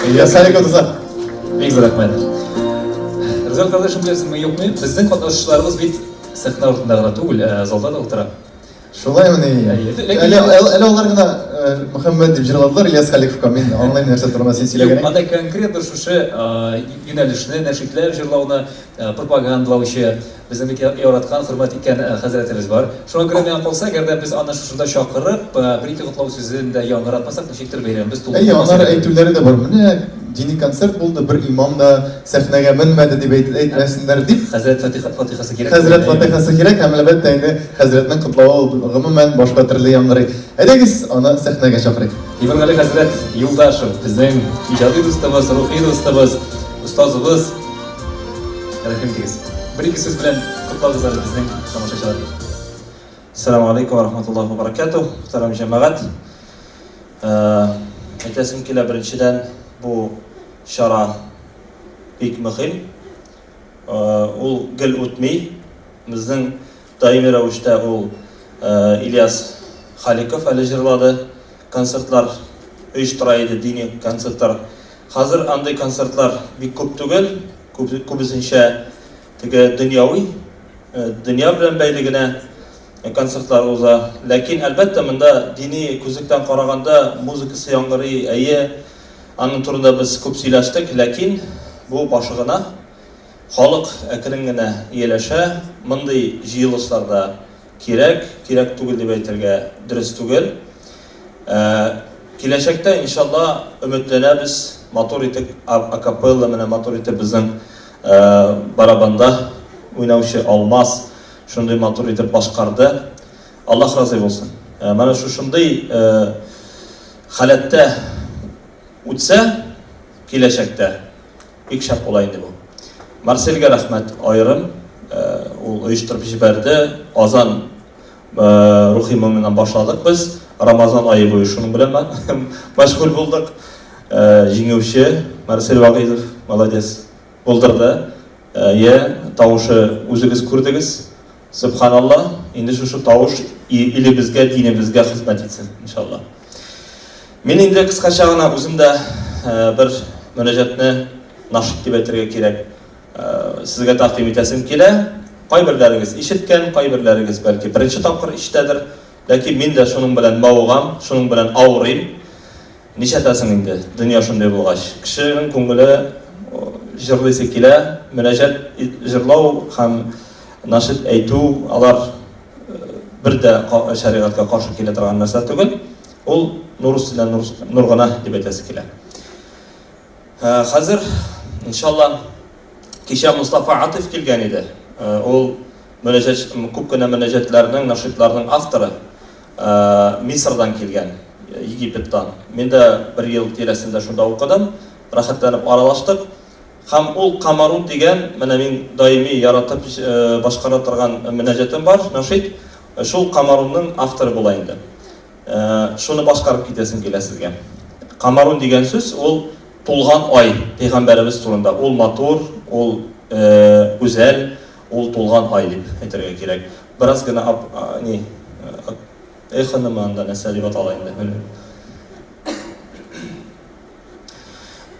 Ильяс алейкум, дуслар. Бик зур рәхмәт. Рүзәл кардәшем, беләсеңме, юкмы, безнең катнашучыларыбыз бит сәхнә артында гына түгел, ә залда да утыра. Шулаймыни? Әле әле алар гына э, Мөхәммәд дип җырладылар Ильяс Халиковка. Мин аңлыйм нәрсә турында син сөйләгәнең. Анда конкретно шушы э, юнәлешне, нәшидләр җырлауны э, пропагандалаучы, безнең бик яраткан, хөрмәт иткән хәзрәтебез бар. Шуңа күрә миңа калса, әгәр дә без аны шушында чакырып, бер-ике котлау сүзен дә яңгыратмасак, ничектер бәйрәмебез тулы Әйе, аннары әйтүләре дә бар. Менә дини концерт булды, бер имам да сәхнәгә менмәде дип әйтмәсеннәр дип. Хәзрәт фатихасы кирәк. Хәзрәт фатихасы кирәк һәм әлбәттә инде хәзрәтнең котлавы ул гомумән башка төрле яңгырый. Әйдәгез, аны сәхнәгә чакырыйк. Тимергали хәзрәт Юлдашев, безнең иҗади дустыбыз, рухи дустыбыз, остазыбыз. Рәхим итегез. Бер-ике сүз белән котлагыз әле безнең тамашачыларны. Ассаламу алейкум ва рахматуллахи ва баракатух. Мөхтәрәм җәмәгать. Әйтәсем килә, беренчедән, бу чара бик мөһим. Ул гел үтми. Безнең даими рәвештә ул Ильяс Халиков әле җырлады. Концертлар оештыра иде, дини концертлар. Хәзер андый концертлар бик күп түгел. Күбесенчә теге дөньяви, дөнья белән бәйле генә концертлар уза. Ләкин, әлбәттә, монда дини күзлектән караганда музыкасы яңгырый, әйе, аның турында без күп сөйләштек, ләкин бу башы гына. Халык әкрен генә ияләшә, мондый җыелышларда кирәк, кирәк түгел дип әйтергә дөрес түгел. Киләчәктә, иншалла, өметләнәбез, матур итеп акапелла менә матур итеп безнең барабанда уйнаучы Алмаз шундый матур итеп башкарды. Аллаһ разый булсын. Менә шушындый халәттә үтсә, киләчәктә бик шәп була инде бу. Марсельгә рәхмәт аерым. Ул оештырып җибәрде. Азан рухи моңыннан башладык без. Рамазан ае буе шуның белән мәшгуль булдык. Җиңүче Марсель Вагыйзов, молодец, булдырды. Е, тавышы үзегез күрдегез. Сөбханалла, инде шушы тавыш илебезгә, динебезгә хезмәт итсен, иншалла. Мин инде кыскача гына үзем дә бер мөнәҗәтне нашид дип әйтергә кирәк, сезгә тәкъдим итәсем килә. Кайберләрегез ишеткән, кайберләрегез бәлки беренче тапкыр ишетәдер. Ләкин мин дә шуның белән мавыгам, шуның белән авырыйм. Нишләтәсең инде, дөнья шундый булгач. Кешенең күңеле җырлыйсы килә, мөнәҗәт җырлау һәм нашид әйтү алар бер дә шәригатькә каршы килә торган нәрсә түгел. Ул нур өстенә нур, нур гына дип әйтәсе килә. Хәзер, иншалла, кичә Мустафа Атыф килгән иде. Ул мөнәҗәт, күп кенә мөнәҗәтләрнең, нашидларның авторы. Мисырдан килгән, Египеттан. Мин дә бер ел тирәсендә шунда укыдым. Рәхәтләнеп аралаштык. Һәм ул Камарун дигән, менә мин даими яратып башкара торган мөнәҗәтем бар, нашид. Шул Камарунның авторы була инде. Шуны башкарып китәсем килә сезгә. Камарун дигән сүз ул тулган ай, пәйгамбәребез турында. Ул матур, ул гүзәл, ул тулган ай дип әйтергә кирәк. Бераз гына ап, ни, эхонымы анда нәрсә дип атала инде, белмим.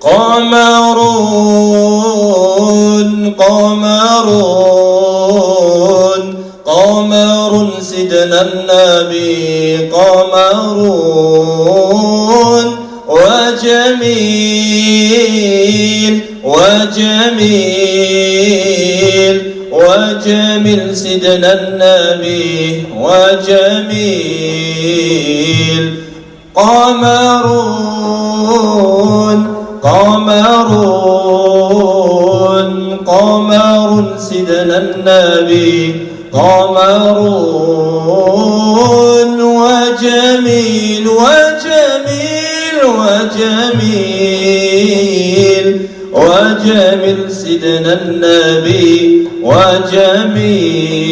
Камарун, камарун, камарун сидна наби, камарун, ва джамил, ва джамил, ва джамил сидна наби, ва джамил. Камарун, камарун, камарун сидна наби, камарун, ва джамил, ва джамил, ва джамил, ва джамил сидна наби, ва джамил.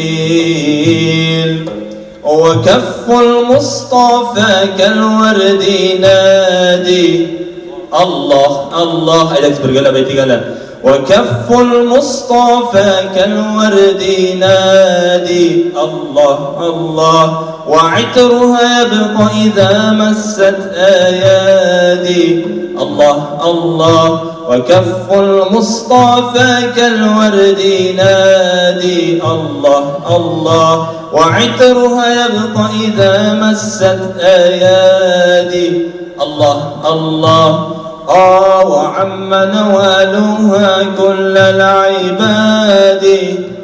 وكف المصطفى كالورد نادي الله الله әйдәгез бергәләп әйтик әле وكف المصطفى كالورد نادي الله الله وعطرها يبقى إذا مست أيادي الله الله وكف المصطفى كالورد نادي الله الله وعطرها يبقى إذا مست أيادي الله الله آه وعم نوالها كل العباد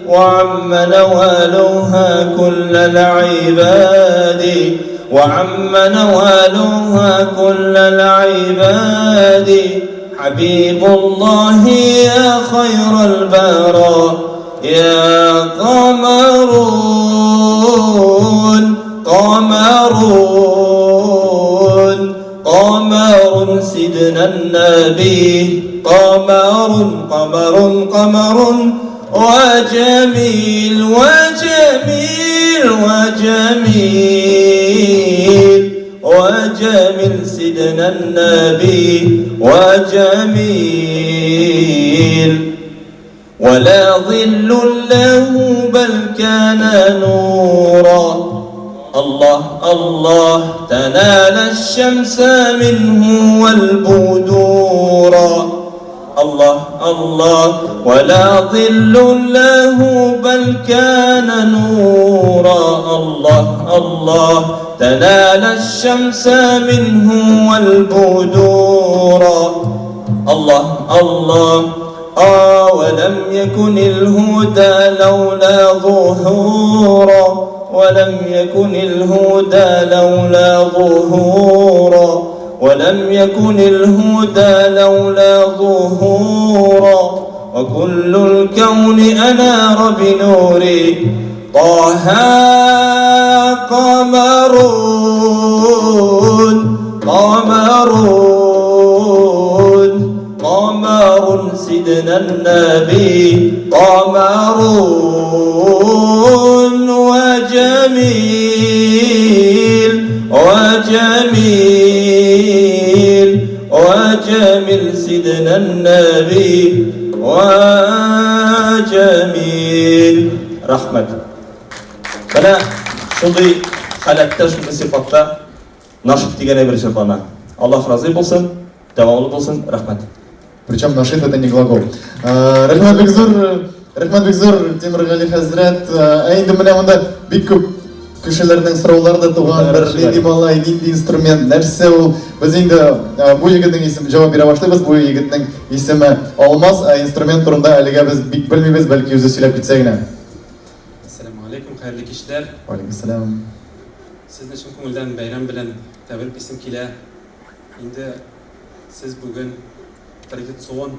وعم نوالها كل العباد وعم نوالها كل العباد حبيب الله يا خير البرى يا قمرون قمرون قمر سيدنا النبي قمر قمر قمر وجميل وجميل وجميل وجميل سيدنا النبي وجميل ولا ظل له بل كان نورا الله الله تنال الشمس منه والبدورا الله الله ولا ظل له بل كان نورا الله الله تنال الشمس منه والبدورا الله الله آه ولم يكن الهدى لولا ظهورا ولم يكن الهدى لولا ظهورا ولم يكن الهدى لولا ظهورا وكل الكون أنار بنوري طه قمرون قمرون قمر سيدنا النبي قمرون وجميل وجميل وجميل سيدنا النبي وجميل Рәхмәт. Менә шундый халәттә, шундый сыйфатта нашид дигән әйбер җырлана. Аллаһ разый булсын, дәвамлы булсын, рәхмәт. Причем нашид это не глагол. Э, рәхмәт бик зур, рәхмәт бик зур, Тимергали хәзрәт. Э, ә инде менә монда бик күп кешеләрнең сораулары да туган, бер нинди малай, нинди инструмент, нәрсә ул? Без инде э, бу егетнең исеме җавап бирә башлыйбыз. Бу егетнең исеме Алмаз, ә инструмент турында әлегә без бик белмибез, бәлки үзе сөйләп китсә генә. Әссәламү алейкум, хәерле кичләр. Валейкум Сезне чын күңелдән бәйрәм белән тәбриклисем килә. Инде сез бүген традицион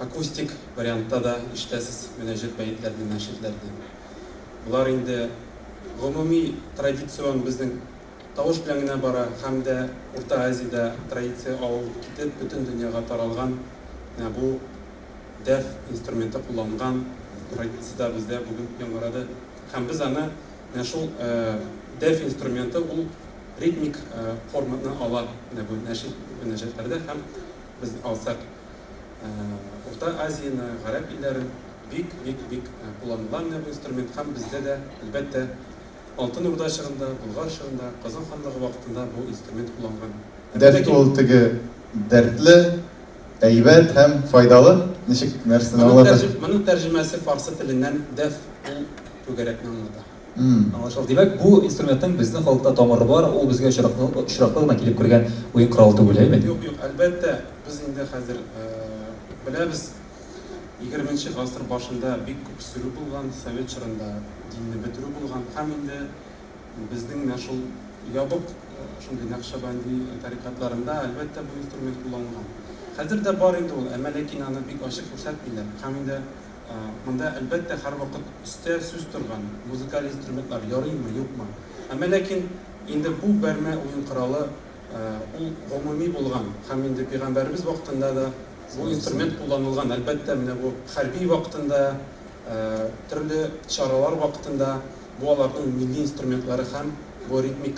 акустик вариантта да ишетәсез мөнәҗәт бәетләрне, нәшидләрне. Болар инде гомуми традицион безнең тавыш белән генә бара һәм дә Урта Азиядә традиция авып китеп, бөтен дөньяга таралган менә бу дәф инструменты кулланган традиция дә бездә бүген яңгырады. Һәм без аны менә шул дәф инструменты ул ритмик форманы ала менә бу нәшид мөнәҗәтләрдә һәм без алсак Урта Азияне, гарәп илләрен бик, бик, бик кулланыла менә бу инструмент һәм бездә дә, әлбәттә, Алтын Урда чорында, Болгар чорында, Казан ханлыгы вакытында бу инструмент кулланган. Дәрт ул теге дәртле, әйбәт һәм файдалы, ничек нәрсәне аңлата? Моның тәрҗемәсе фарсы теленнән дәф ул түгәрәкне аңлата. Аңлашылды. Димәк, бу инструментның безнең халыкта тамыры бар, ул безгә очраклы, очраклы гына килеп кергән уен коралы түгел, әйеме? Юк, юк, әлбәттә, без инде хәзер беләбез, егерменче гасыр башында бик күп сөрү булган, совет чорында динне бетерү булган һәм инде безнең менә шул ябык шундый нәкъшәбәнди тарикатларында, әлбәттә, бу инструмент кулланылган. Хәзер дә бар инде ул, әмма ләкин аны бик ачык күрсәтмиләр һәм инде Монда, әлбәттә, һәрвакыт өстә сүз торган, музыкаль инструментлар ярыймы, юкмы. Әмма ләкин инде бу бәрмә уен коралы ул гомуми булган һәм инде пәйгамбәребез вакытында да бу инструмент кулланылган. Әлбәттә, менә бу хәрби вакытында, төрле чаралар вакытында бу аларның милли инструментлары һәм бу ритмик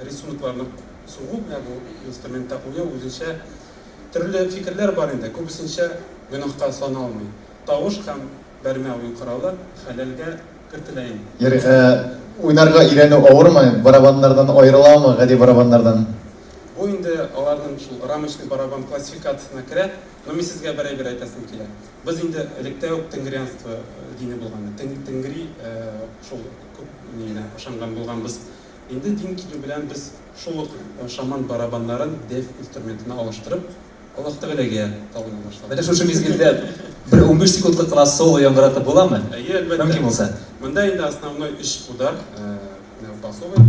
рисункларны сугу, менә бу инструментта уйнау үзенчә Төрле фикерләр бар инде, күбесенчә гөнаһка саналмый. Тавыш һәм бәрмә уен коралы хәләлгә кертелә инде. Ярый, ә уйнарга өйрәнү авырмы? Барабаннардан аерыламы, гади барабаннардан? Бу инде аларның шул рамочный барабан классификациясенә керә. Но мин сезгә бер әйбер әйтәсем килә. Без инде электә үк тенгрианство дине булган. Тенгри шул күп нигенә ышанган булганбыз. Инде дин килү белән без шул ук шаман барабаннарын деф инструментына алыштырып, Аллаһ Тәгаләгә табына башладык. Менә шушы мизгелдә бер 15 секундлык кына соло яңгыратып буламы? Әйе, әлбәттә. Мөмкин булса. Монда инде основной өч удар, менә басовый.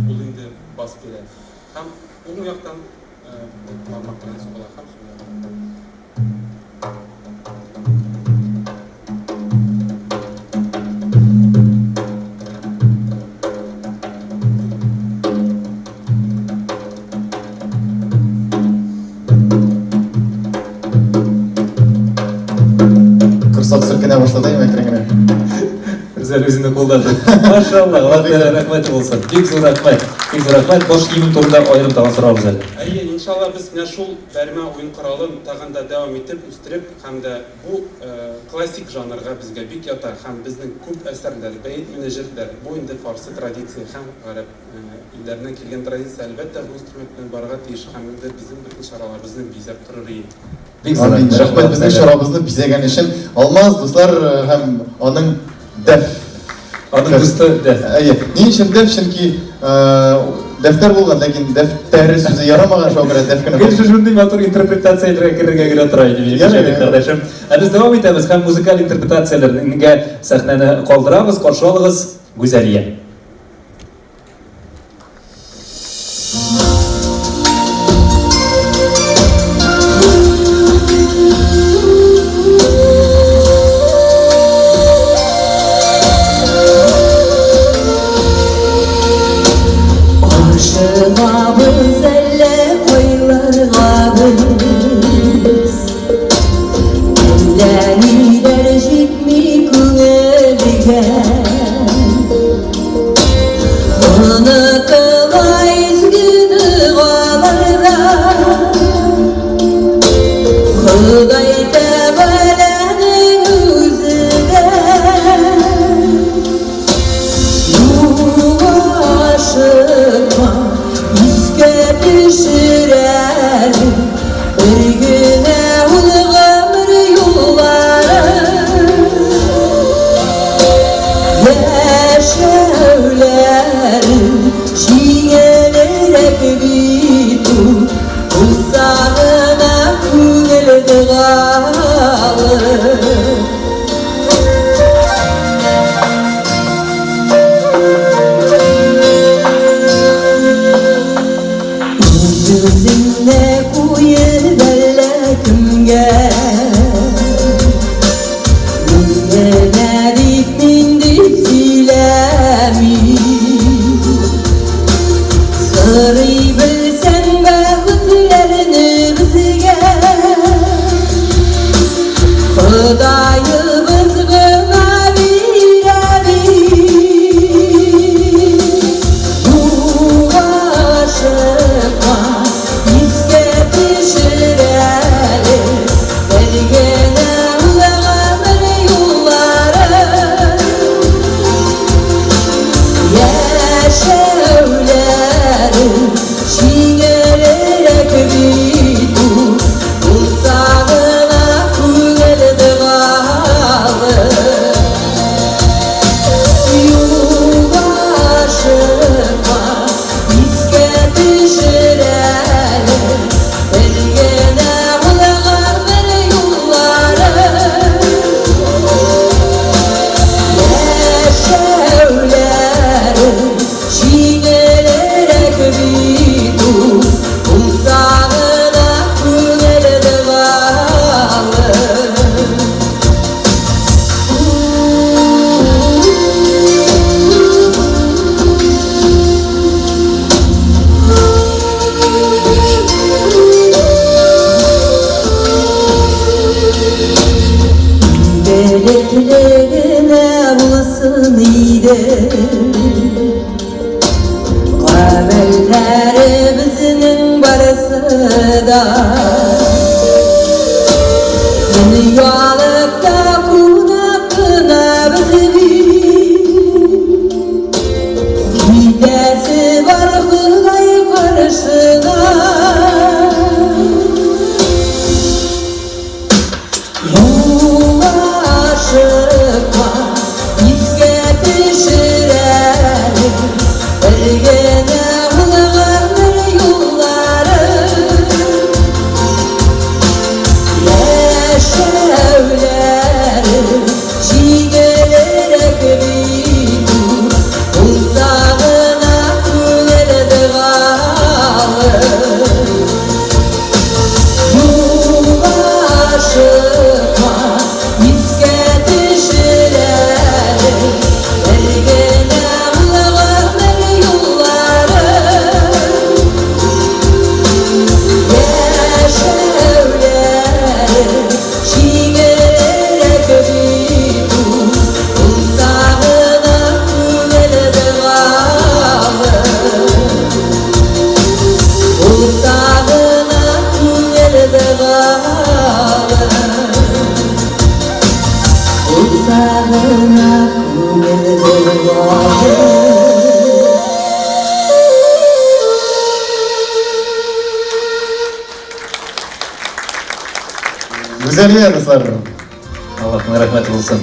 Ул инде бас бирә. Һәм уң яктан бармак белән сугыла һәм сул яктан. Корсак селкенә башлады инде әкрен генә. Рүзәл үзеңне кулда тот. Машалла, Аллаһ Тәгалә рәхмәте булсын. Бик зур рәхмәт. Бик зур рәхмәт. Баш киеме турында аерым тагын сорарбыз әле. Әйе, иншалла, без менә шул бәрмә уен коралын тагын да дәвам итеп, үстереп һәм дә бу классик жанрга безгә бик ята һәм безнең күп әсәрләр, бәет-мөнәҗәтләр, бу инде фарсы традиция һәм гарәп илләреннән килгән традиция, әлбәттә, бу инструмент белән барырга тиеш һәм инде безнең бөтен чараларыбызны бизәп торыр ие. Бик зур Амин. рәхмәт. Рәхмәт безнең чарабызны бизәгән өчен. Алмаз, дуслар, һәм аның дәф. Аның дусты дәф. Әйе. Ни өчен дәф? Чөнки дәфтәр булган, ләкин дәфтәр сүзе ярамаган, шуңа күрә дәф кенә. Гел шушындый матур интерпретацияләргә керергә генә тора иде минем Ярый, кардәшем. Ә без дәвам итәбез һәм музыкаль интерпретацияләргә сәхнәне калдырабыз. Каршы алыгыз, Гүзәлия. Ашыгабыз әллә кайларга без? Әллә ниләр җитми күңелгә? Онытыла изге догаларда Ходай Тәгаләнең үзе дә. Юк, ашыкма, искә төшер әле Бер генә ул гомер юлларын. Яшәүләре җиңелрәк бит ул, булса гына күңел догалы. Үз-үзеңне куеп әллә кемгә. Мин генә дип, мин дип сөйләми. Сорый белсәң бәхетләрне безгә. Ходаебыз гына бирә бит. Юк, ашыкма, искә төшер әле. Бер генә ул гомер юллары. Яшәүләре җиңелрәк бит ул, булса гына күңел догалы. Юк, ашыкма, искә төшер әле, бер генә ул гомер юллары. Яшәүләре җиңелрәк бит ул, булса гына күңел догалы. Игелекле генә булсын иде Гамәлләребезнең барысы да. Дөньялыкта кунак кына без бит, Китәсе бар Ходай каршына. Гүзәлия, дуслар. Аллаһның рәхмәте булсын.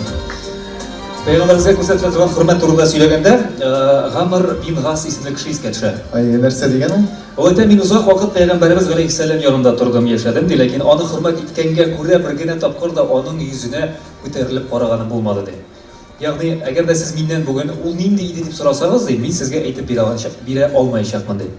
Пәйгамбәребезгә күрсәтелә торган хөрмәт турында сөйләгәндә, Гамр бин Гас исемле кеше искә төшә. Әйе, нәрсә дигән ул? Ул әйтә, мин озак вакыт пәйгамбәребез галәйһиссәлам янында тордым, яшәдем, ди, ләкин аны хөрмәт иткәнгә күрә бер генә тапкыр да аның йөзенә күтәрелеп караганым булмады, ди. Ягъни, әгәр дә сез миннән бүген ул нинди иде дип сорасагыз, ди, мин сезгә әйтеп бирә алмаячакмын, ди.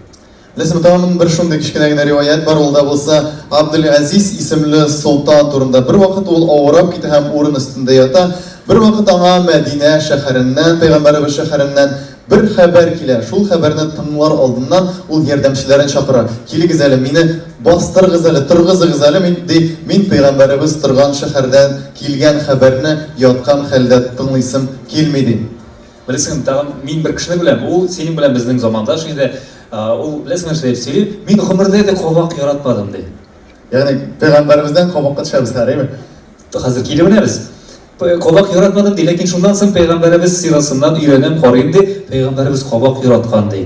Беләсеңме, тагын бер шундый кечкенә генә риваять бар, ул да булса Абделгазиз исемле солтан турында. Бервакыт ул авырап китә һәм урын өстендә ята. Бервакыт аңа Мәдинә шәһәреннән, пәйгамбәребез шәһәреннән бер хәбәр килә. Шул хәбәрне тыңлар алдыннан ул ярдәмчеләрен чакыра. Килегез әле, мине бастырыгыз әле, торгызыгыз әле, мин, ди, мин пәйгамбәребез торган шәһәрдән килгән хәбәрне яткан хәлдә тыңлыйсым килми, ди. Беләсеңме, тагын мин бер кешене беләм, ул синең белән безнең замандаш инде. Ул, беләсеңме, нәрсә дип сөйли? Мин гомердә дә кабак яратмадым, ди. Ягъни пәйгамбәребездән кабакка төшәбез хәзер, әйме? Хәзер килеп менәбез. Кабак яратмадым, ди, ләкин шуннан соң пәйгамбәребез сирасыннан өйрәнәм, карыйм, ди, пәйгамбәребез кабак яраткан, ди.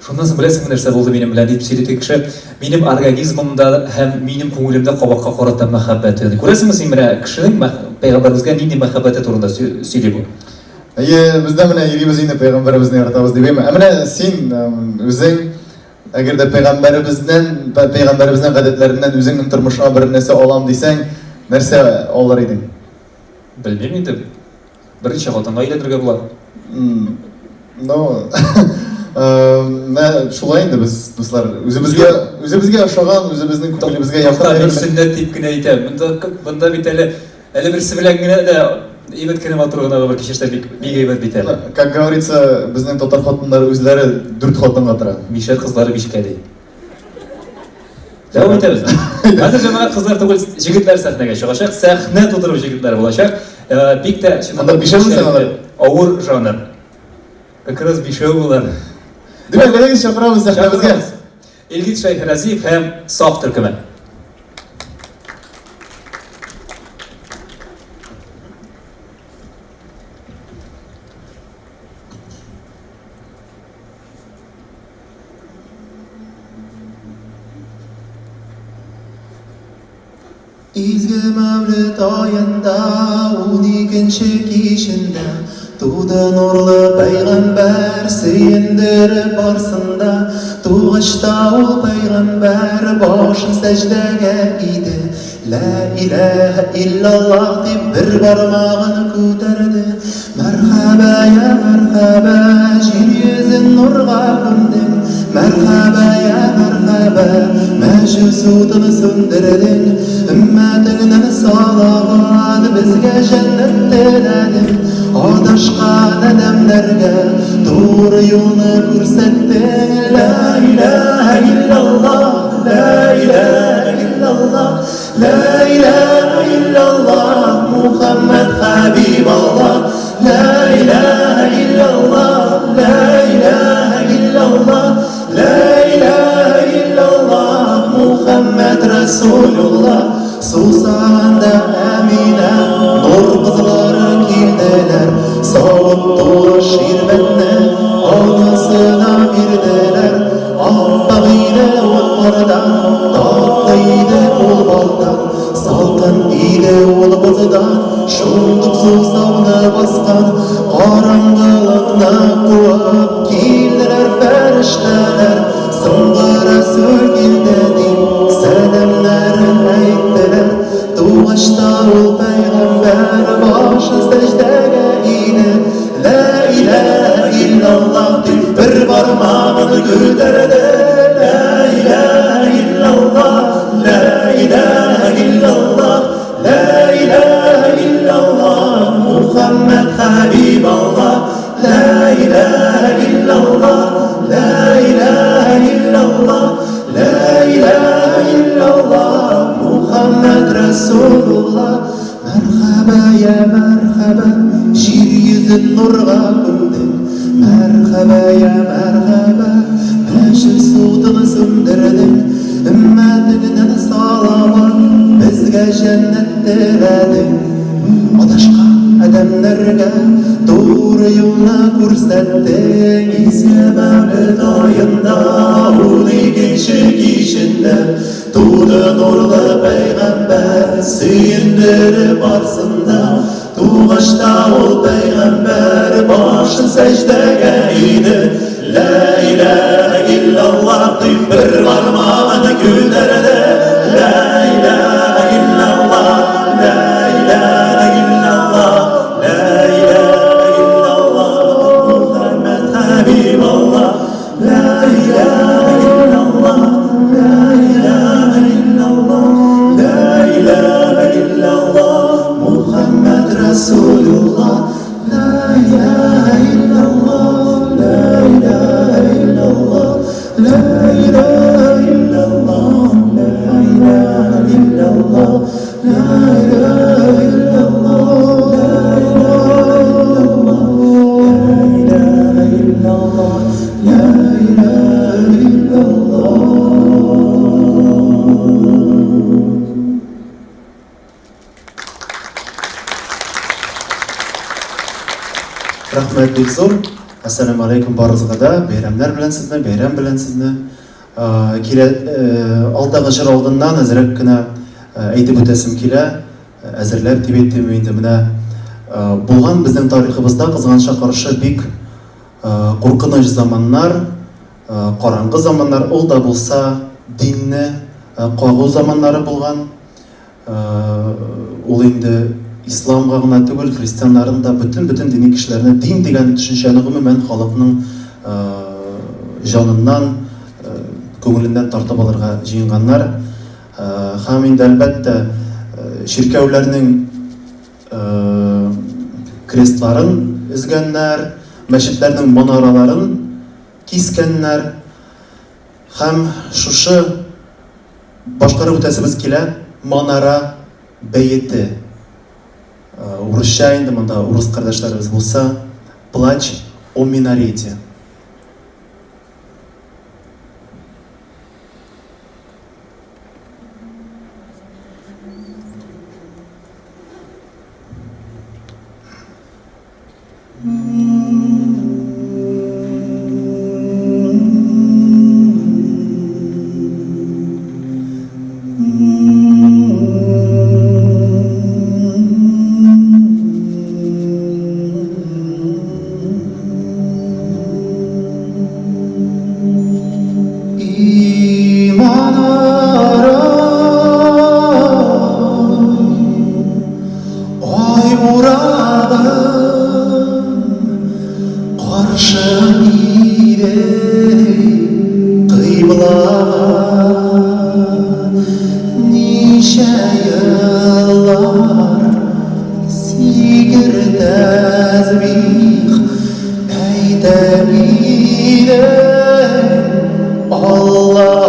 Шуннан соң беләсеңме нәрсә булды минем белән, дип сөйли теге кеше. Минем организмымда һәм минем күңелемдә кабакка карата мәхәббәт уянды. Күрәсеңме син менә кешенең пәйгамбәребезгә нинди мәхәббәте турында сөйли бу? Әйе, без дә менә йөрибез инде пәйгамбәребезне яратабыз дип, әйме? Ә менә син үзең әгәр дә пәйгамбәребездән, пәйгамбәребезнең гадәтләреннән үзеңнең тормышыңа бер нәрсә алам дисәң, нәрсә алыр идең? Белмим инде. Берничә хатынга өйләнергә була. Ну, менә шулай инде без, дуслар, үзебезгә үзебезгә ошаган, үзебезнең күңелебезгә якын. Мин сөннәт дип кенә әйтәм. Монда монда бит әле әле берсе белән генә дә әйбәт кенә матур гына гомер кичерсә бик бик әйбәт бит әле. Как говорится, безнең татар хатыннары үзләре дүрт хатынга тора. Мишәр кызлары бишкә ди. Дәвам итәбез. Хәзер җәмәгать кызлар түгел, җегетләр сәхнәгә чыгачак. Сәхнә тутырып җегетләр булачак. Э, бик тә чыннан да бишәү алар. Авыр жанр. Как раз бишәү булар. Димәк, әйдәгез чакырабыз сәхнәбезгә. Илгиз Шәйхразиев һәм Саф төркеме. Изге Мәүлет аенда, уникенче кичендә, Туды нурлы пәйгамбәр, сөендереп барсын да. Тугач та ул пәйгамбәр башын сәҗдәгә иде, Лә иләһә иллаллаһ дип бер бармагын күтәрде. Мәрхәбә, я мәрхәбә, җир йөзен нурга күмдең. Мәрхәбә, я мәрхәбә, мәҗүс утын сүндердең. Өммәтеңнән салават, безгә җәннәт теләдең. Адашкан адәмнәргә туры юлны күрсәттең. Лә иләһә иллаллаһ, лә иләһә иллаллаһ, лә иләһә иллаллаһ, Мухәммәд хәбибаллаһ. Лә иләһә иллаллаһ, лә иләһә иллаллаһ, лә иләһә иллаллаһ, Мухәммәд Рәсүлуллаһ. Сусаганда Әминә, нур кызлары килделәр, Савыт тулы ширбәтне анасына бирделәр. Ап-ак иде ул кардан, татлы иде ул балдан, Салкын иде ул боздан, шундук сусауны баскан. Караңгылыкны куып килделәр фәрештәләр, Соңгы рәсүл килде дип, сәламнәрен әйттеләр. Тугач та ул пәйгамбәр башын сәҗдәгә иде. Лә иләһә иллаллаһ дип бер бармагын күтәрде. Лә иләһә иллаллаһ, лә иләһә иллаллаһ, лә иләһә иллаллаһ, Мухәммәд хәбибаллаһ. Лә иләһә иллаллаһ, лә иләһә иллаллаһ, лә иләһә иллаллаһ, Мухәммәд Рәсулуллаһ. Мәрхәбә, я мәрхәбә, җир йөзен нурга күмдең. Мәрхәбә, я мәрхәбә, мәҗлес утын сүндердең. Өммәтеңнән салават, безгә җәннәт теләдең. Адашкан адәмнәргә Туры юлны күрсәттең. Изге Мәүлед аенда, уникенче кичендә, Туды нурлы пәйгамбәр, сөендереп барсын да. Тугач та ул пәйгамбәр башын сәҗдәгә иде. Лә иләһә иллаллаһ дип бер бармагын күтәрде. Лә иләһә иллаллаһ, лә иләһә иллаллаһ, лә иләһә иллаллаһ, Мухәммәд хәбибаллаһ. Лә иләһә иллаллаһ, лә иләһә иллаллаһ, лә иләһә иллаллаһ, Мухәммәд Расулуллаһ. Лә иләһә иллаллаһ, лә иләһә иллаллаһ, лә иләһә иллаллаһ, лә иләһә иллаллаһ, лә иләһә иллаллаһ, лә иләһә иллаллаһ, лә иләһә иллаллаһ, лә иләһә иллаллаһ. Рәхмәт бик зур. Әссәламү алейкум барыгызга да. Бәйрәмнәр белән сезне, бәйрәм белән сезне. Килә алдагы җыр алдыннан әзрәк кенә әйтеп үтәсем килә. Әзерләп дип әйтим инде. Менә булган безнең тарихыбызда кызганычка каршы бик куркыныч заманнар, караңгы заманнар, ул да булса динне кагу заманнары булган. Ул инде исламга гына түгел, христианнарны да, бөтен-бөтен дини кешеләрне, дин дигән төшенчәне гомумән халыкның җаныннан, күңеленнән тартып алырга җыенганнар. Һәм инде, әлбәттә, чиркәүләрнең крестларын өзгәннәр, мәчетләрнең манараларын кискәннәр. Һәм шушы Башкарып үтәсебез килә, манара бәете. Урысча инде монда урыс кардәшләребез булса, плач о минарете. Ай урагым каршы иде кыйблага. Ничә еллар зикер тәсбих әйтә идем Аллага.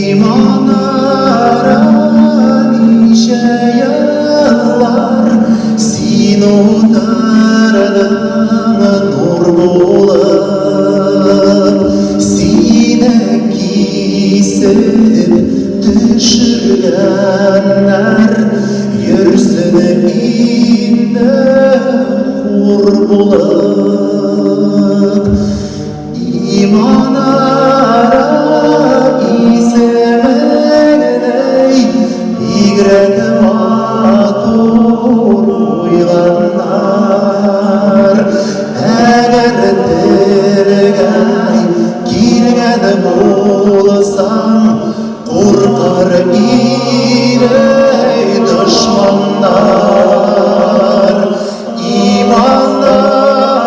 Иманара ничә еллар син утырдың нур булып, сине кисеп төшергәннәр, йөрсен инде хур булып. Иманара исемеңнәй бигрәк матур куйганнар. Әгәр телгә килгән булсаң, куркыр иде дошманнар. Иманара.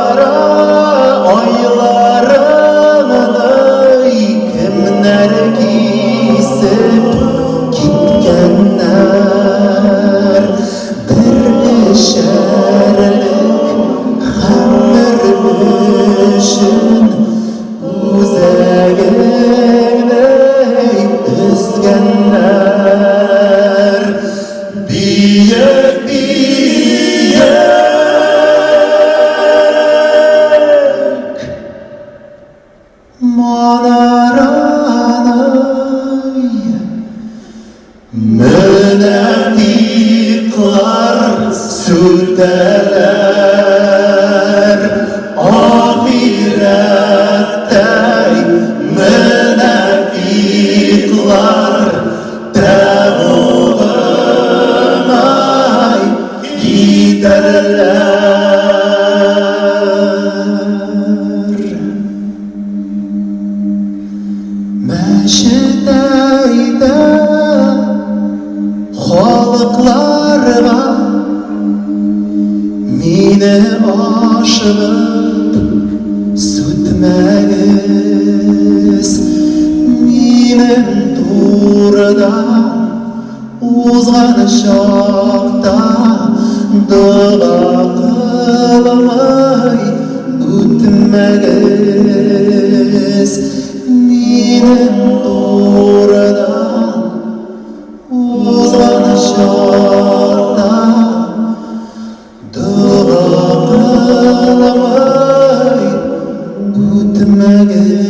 Ахирәттә мөнафикълар тәмугына китәрләр. Мәчет әйтә халыкларга, Мине ашыгып сүтмәгез, Минем турыда узган чакта дога кылмый үтмәгез. Минем турыда узган чакта дога кылмый үтмәгез.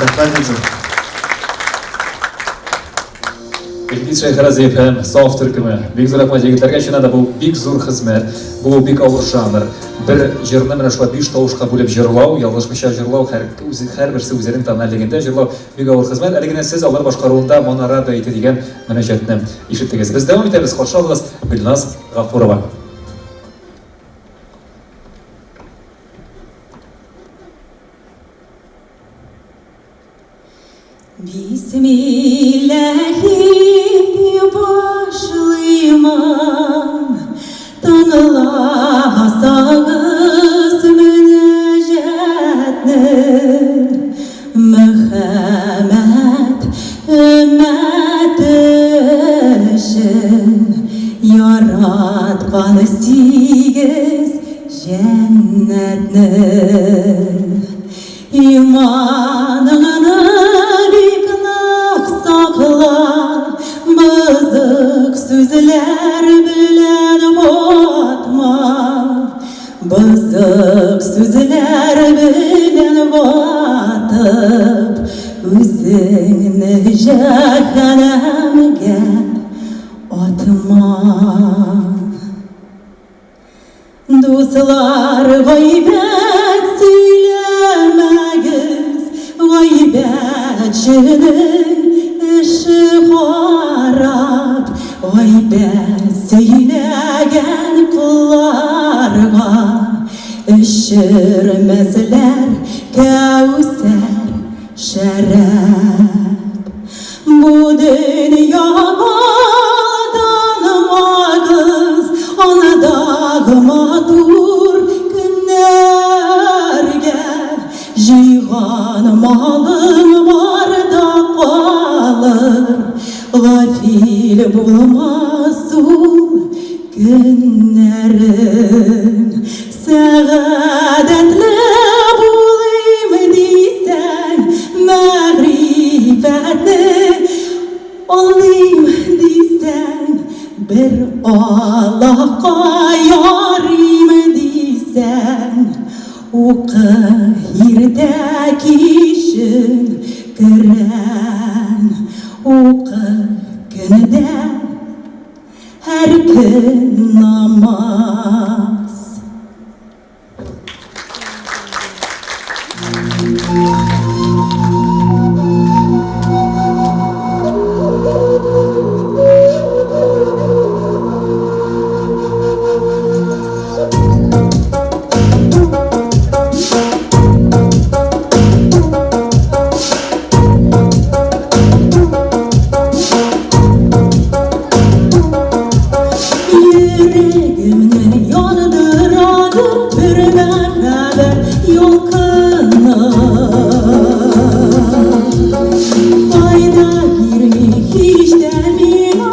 Рәхмәт бик зур. Илгиз Шәйхразиев һәм Саф төркеме. Бик зур рәхмәт егетләргә. Чыннан да бу бик зур хезмәт. Бу бик авыр жанр. Бер җырны менә шулай биш тавышка бүлеп җырлау, ялгышмыйча җырлау, һәр үзе һәрберсе үзенең тональлегендә җырлау бик авыр хезмәт. Әле генә сез алар башкаруында Манара бәете дигән мөнәҗәтне ишеттегез. Без дәвам итәбез. Каршы алыгыз Гөлназ Гафурова. Бисмилләһи дип башлыймын, Тыңласагыз мөнәҗәтне, Мөхәммәд өммәте өчен Яраткан сигез җәннәтне. Иманыңны бик нык сакла, Бозык сүзләр белән батма. Бозык сүзләр белән батып, Үзеңне җәһәннәмгә атма. Дуслар, гайбәт сөйләмәгез, Гайбәтченең эше харап. Гайбәт сөйләгән колларга Эчермәсләр кәүсәр шәраб. Бу дөньяга танымагыз, Анадагы матур көннәргә. Җыйган малың бар да калыр, Гафил булмас ул көннәрең. Сәгадәтле булыйм дисәң, мәгърифәтне алыйм дисәң, бер Аллаһка ярыйм дисәң, укы иртә кичен Коръән, укы көндә Һәр көн намаз. Йөрәгемне яндырадыр бер мәхәббәт ялкыны. Файда бирми һич тә миңа.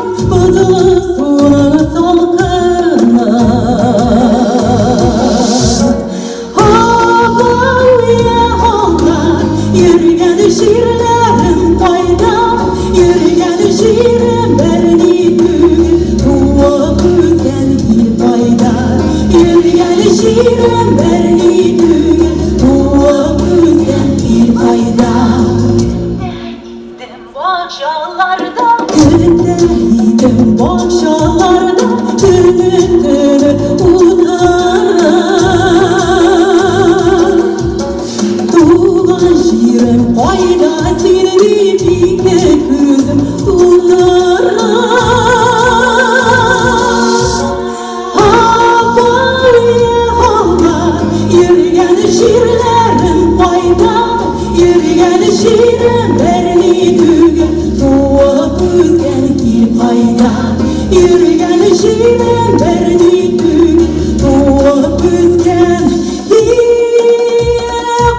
Йөргән җирем берни түгел, туып үскән ил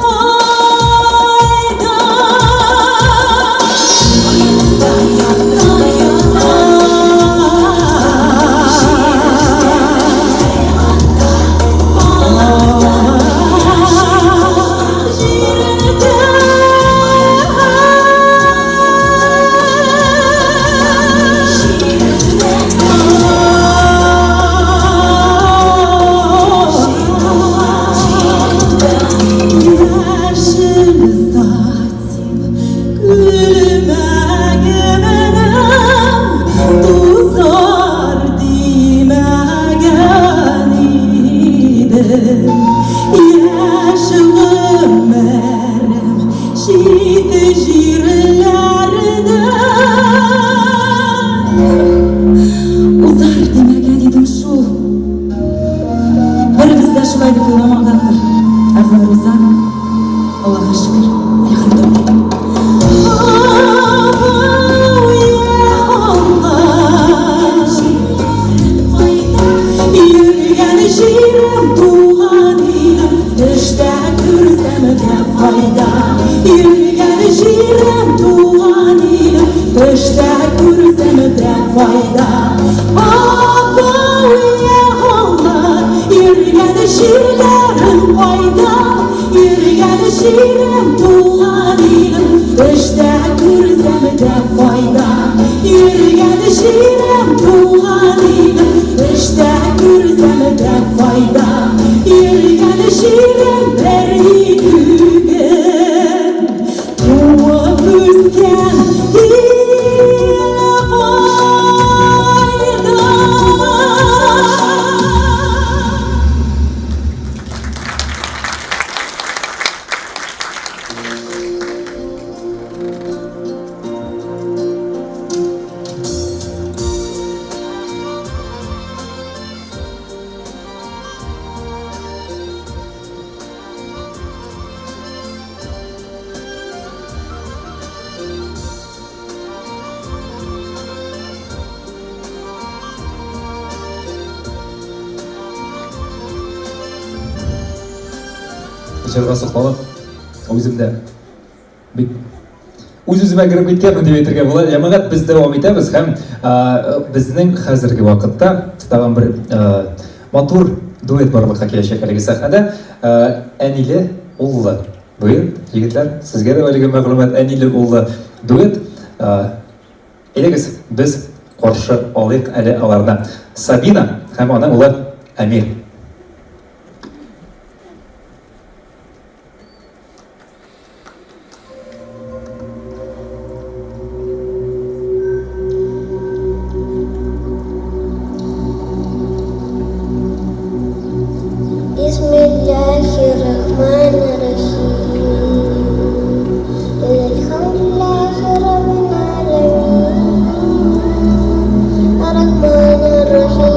кайда? Тузар димәгән идем. Яшь гомерем чит җирләрдә узар димәгән идем шул. Беребез дә шулай дип уйламагандыр. Ә гомер уза, Аллага шөкер, әлхәмдүлилләһ. Йөргән җирем туган илем, төштә күрсәм дә файда. Йөргән җирем туган илем, төштә күрсәм дә файда. Абау, я Алла, йөргән җирләрем кайда? Йөргән җирем туган илем, төштә күрсәм дә файда. Йөргән җирем туган илем, төштә күрсәм дә файда. Йөргән җирем берни түгел, туып үскән ил кайда? Җырга сокланып, үзем дә бик үз-үземә кереп киткәнмен дип әйтергә була. Җәмәгать, без дәвам итәбез һәм безнең хәзерге вакытта тагын бер матур дуэт барлыкка киләчәк әлеге сәхнәдә. Әниле уллы дуэт, егетләр, сезгә дә әлеге мәгълүмат, әниле уллы дуэт. Әйдәгез, без каршы алыйк әле аларны. Сабина һәм аның улы Әмир. Бисмиллаһир-рахманир-рахим. Әлхәмдүлиллаһи раббил галәмин. Ар-рахманир-рахим.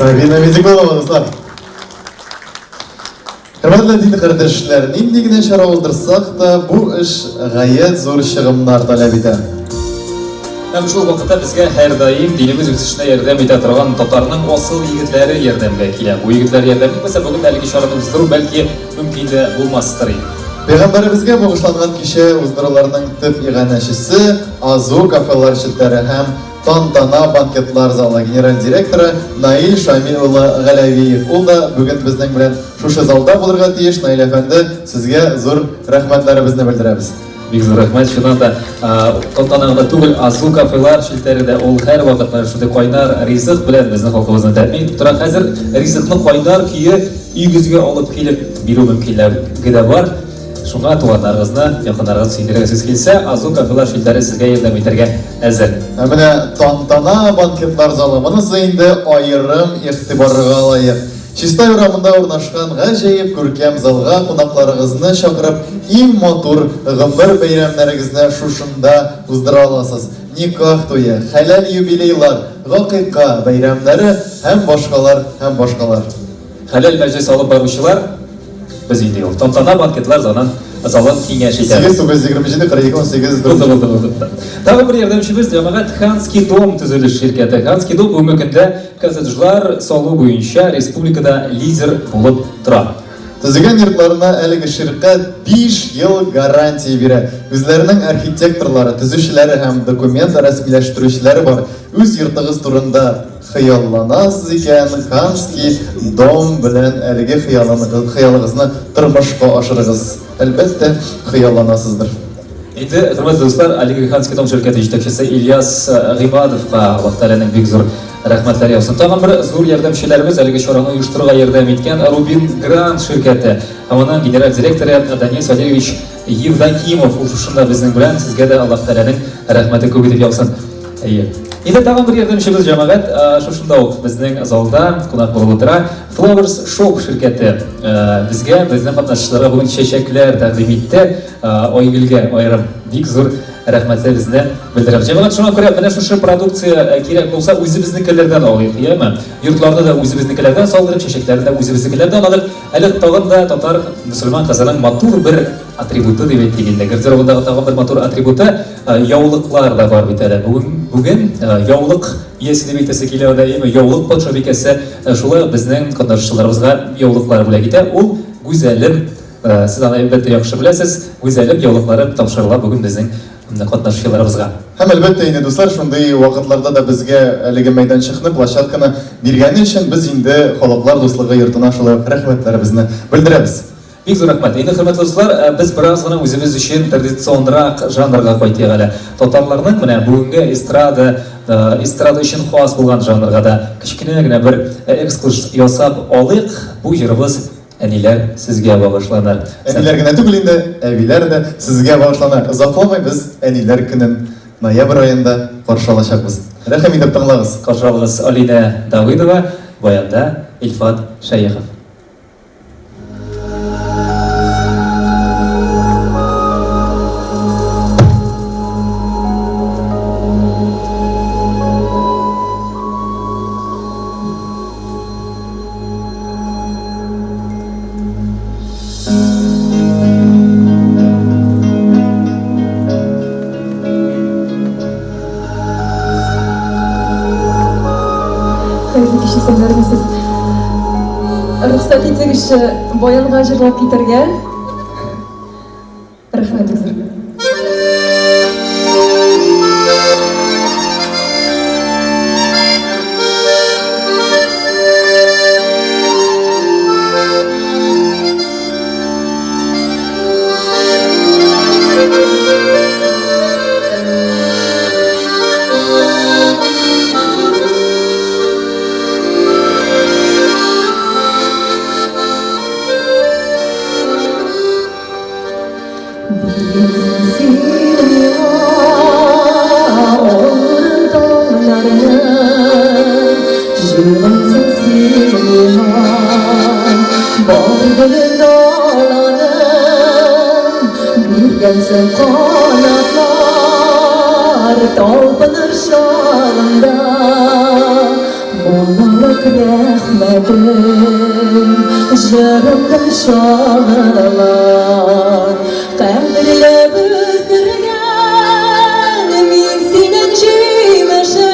Сабина Мизиклова, дуслар. Хөрмәтле дин кардәшләр, нинди генә чара уздырсак та, бу эш гаять зур чыгымнар таләп итә. Һәм шул вакытта безгә һәрдаим динебез үсешенә ярдәм итә торган татарның асыл егетләре ярдәмгә килә. Бу егетләр ярдәм итмәсә, бүген әлеге чараны уздыру бәлки мөмкин дә булмастыр иде. Пәйгамбәребезгә багышланган кичә уздыруларның төп иганәчесе Азу кафелар челтәре һәм Тантана банкетлар залы генераль директоры Наил Шамил улы Галәвиев. Ул да бүген безнең белән шушы залда булырга тиеш. Наил әфәнде, сезгә зур рәхмәтләребезне белдерәбез. Бик зур рәхмәт. Чыннан да, тантана гына түгел, Азу кафелар челтәре дә ул һәрвакыт менә шундый кайнар ризык белән безнең халкыбызны тәэмин итеп тора. Хәзер ризыкны кайнар көе өегезгә алып килеп бирү мөмкинлеге дә бар. Шуңа туганнарыгызны, якыннарыгызны сөендерәсегез килсә, Азу кафелар челтәре сезгә ярдәм итәргә әзер. Ә менә тантана банкетлар залы, монысы инде аерым игътибарга лаек. Чистай урамында урнашкан гаҗәеп күркәм залга кунакларыгызны чакырып, иң матур гомер бәйрәмнәрегезне шушында уздыра аласыз. Никах туе, хәләл юбилейлар, гакыйка бәйрәмнәре һәм башкалар, һәм башкалар. Хәләл мәҗлес алып баручылар без инде ул. Тантана банкетлар залын, залын киңәш итәбез. 8 927 42 18 Булды, булды, булды. Тагын бер ярдәмчебез җәмәгать Ханский дом төзелеш ширкәте. Ханский дом бүгенге көндә коттеджлар салу буенча республикада лидер булып тора. Төзегән йортларына әлеге ширкәт 5 ел гарантия бирә. Үзләренең архитекторлары, төзүчеләре һәм документ рәсмиләштерүчеләре бар. Үз йортыгыз турында Хыялланасыз икән, Ханский дом белән әлеге хыялыгызны тормышка ашырыгыз. Әлбәттә, хыялланасыздыр. Инде, хөрмәтле дуслар, әлеге Ханский дом ширкәте җитәкчесе Ильяс Гыймадовка Аллаһ Тәгаләнең бик зур рәхмәтләре яусын. Тагын бер зур ярдәмчеләребез әлеге чараны оештырырга ярдәм иткән Рубин Гранд ширкәте һәм аның генераль директоры Данис Валерьевич Евдокимов ул шушында безнең белән. Сезгә дә Аллаһ Тәгаләнең рәхмәте күп итеп яусын. Әйе. Инде тагын бер ярдәмчебез җәмәгать, шушында ук безнең залда кунак булып утыра. Flowers Shop ширкәте безгә, безнең катнашучыларга бүген чәчәкләр тәкъдим итте. Айгөлгә аерым бик зур рәхмәтләребезне белдерәбез. Җәмәгать, шуңа күрә менә шушы продукция кирәк булса, үзебезнекеләрдән алыйк, яме? Йортларны да үзебезнекеләрдән салдырып, чәчәкләрне дә үзебезнекеләрдән алыйк. Әле тагын да татар мөселман кызының матур бер атрибуты дип әйтик инде. Гардеробындагы тагын бер матур атрибуты яулыклар да бар бит әле. Бүген бүген яулык иясе дип әйтәсе килә анда, әйеме? Яулык патшабикәсе шулай ук безнең катнашучыларыбызга яулыклар бүләк итә. Ул Гүзәлем, сез аны әлбәттә яхшы беләсез, Гүзәлем яулыклары тапшырыла бүген безнең катнашучыларыбызга. Һәм әлбәттә инде, дуслар, шундый вакытларда да безгә әлеге мәйданчыкны, площадканы биргәне өчен без инде Халыклар дуслыгы йортына шулай ук рәхмәтләребезне белдерәбез. Бик зур рәхмәт. Инде, хөрмәтле дуслар, без бераз гына үзебез өчен традиционрак жанрга кайтыйк әле. Татарларның менә бүгенге эстрада, эстрада өчен хас булган жанрга да кечкенә генә бер экскурс ясап алыйк. Бу җырыбыз Әниләр сезгә багышлана. Әниләр генә түгел инде, әбиләр дә сезгә багышлана. Озакламый без Әниләр көнен ноябрь аенда каршы алачакбыз. Рәхим итеп тыңлагыз. Каршы алыгыз Алинә Давыдова, баянда Илфат Шәехов. Хәерле кич, исәннәрмесез. Рөхсәт итегезче, баянга җырлап китәргә. Рәхмәт зур. Биргәнсең канатлар, талпыныр чагында балалык рәхмәт. Рәхмәтең җырымда чагыла. Кадерләп үстергән мин синең җимешең,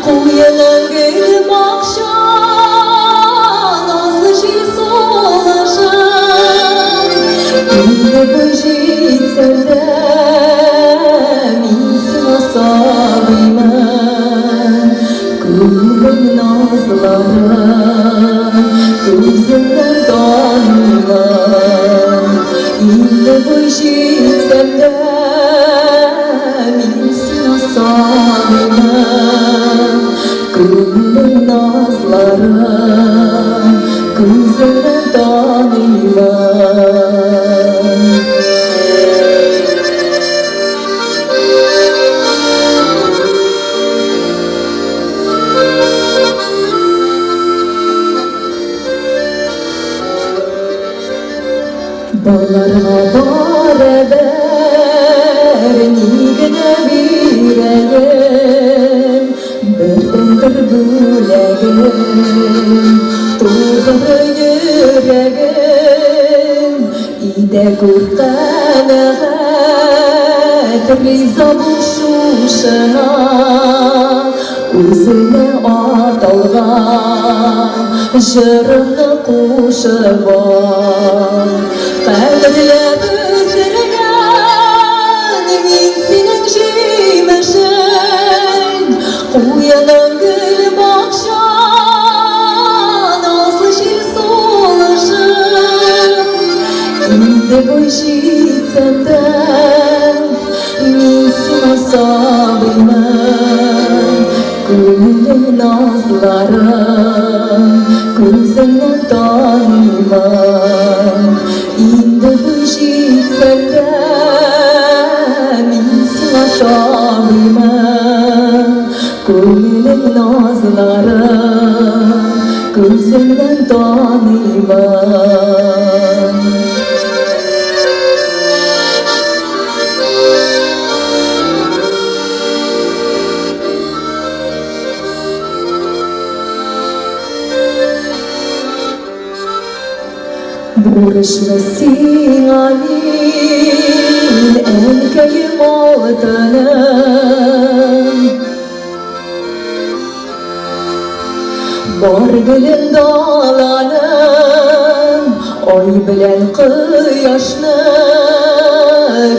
Куеның гөл бакча, назлы җил сулышың. Инде буй җитсәм дә, мин сиңа сабыймын. Күңелең назларын күзеңнән таныймын. Инде буй җитсәм дә, мин сиңа сабыймын. Күңелең назларын күзеңнән таныймын. Балаларга барыбер ни генә бирәем, Бердәнбер бүләгем, тугры йөрәгем. Итә күр канәгать, риза бул шушыңа, Үзеңә аталган җырымны кушып ал. Кадерләп үстергән мин синең җимешең, Куеның гөл бакча, назлы җил сулышың. Инде буй җитсәм дә, мин сиңа сабыймын. Күңелең назларын күзеңнән таныймын. Инде буй җитсәм дә, мин сиңа сабыймын. Күңелең назларын күзеңнән таныймын. Бурычлы сиңа мин, әнкәем алтыным. Бар гөлен даланың, ай белән кояшны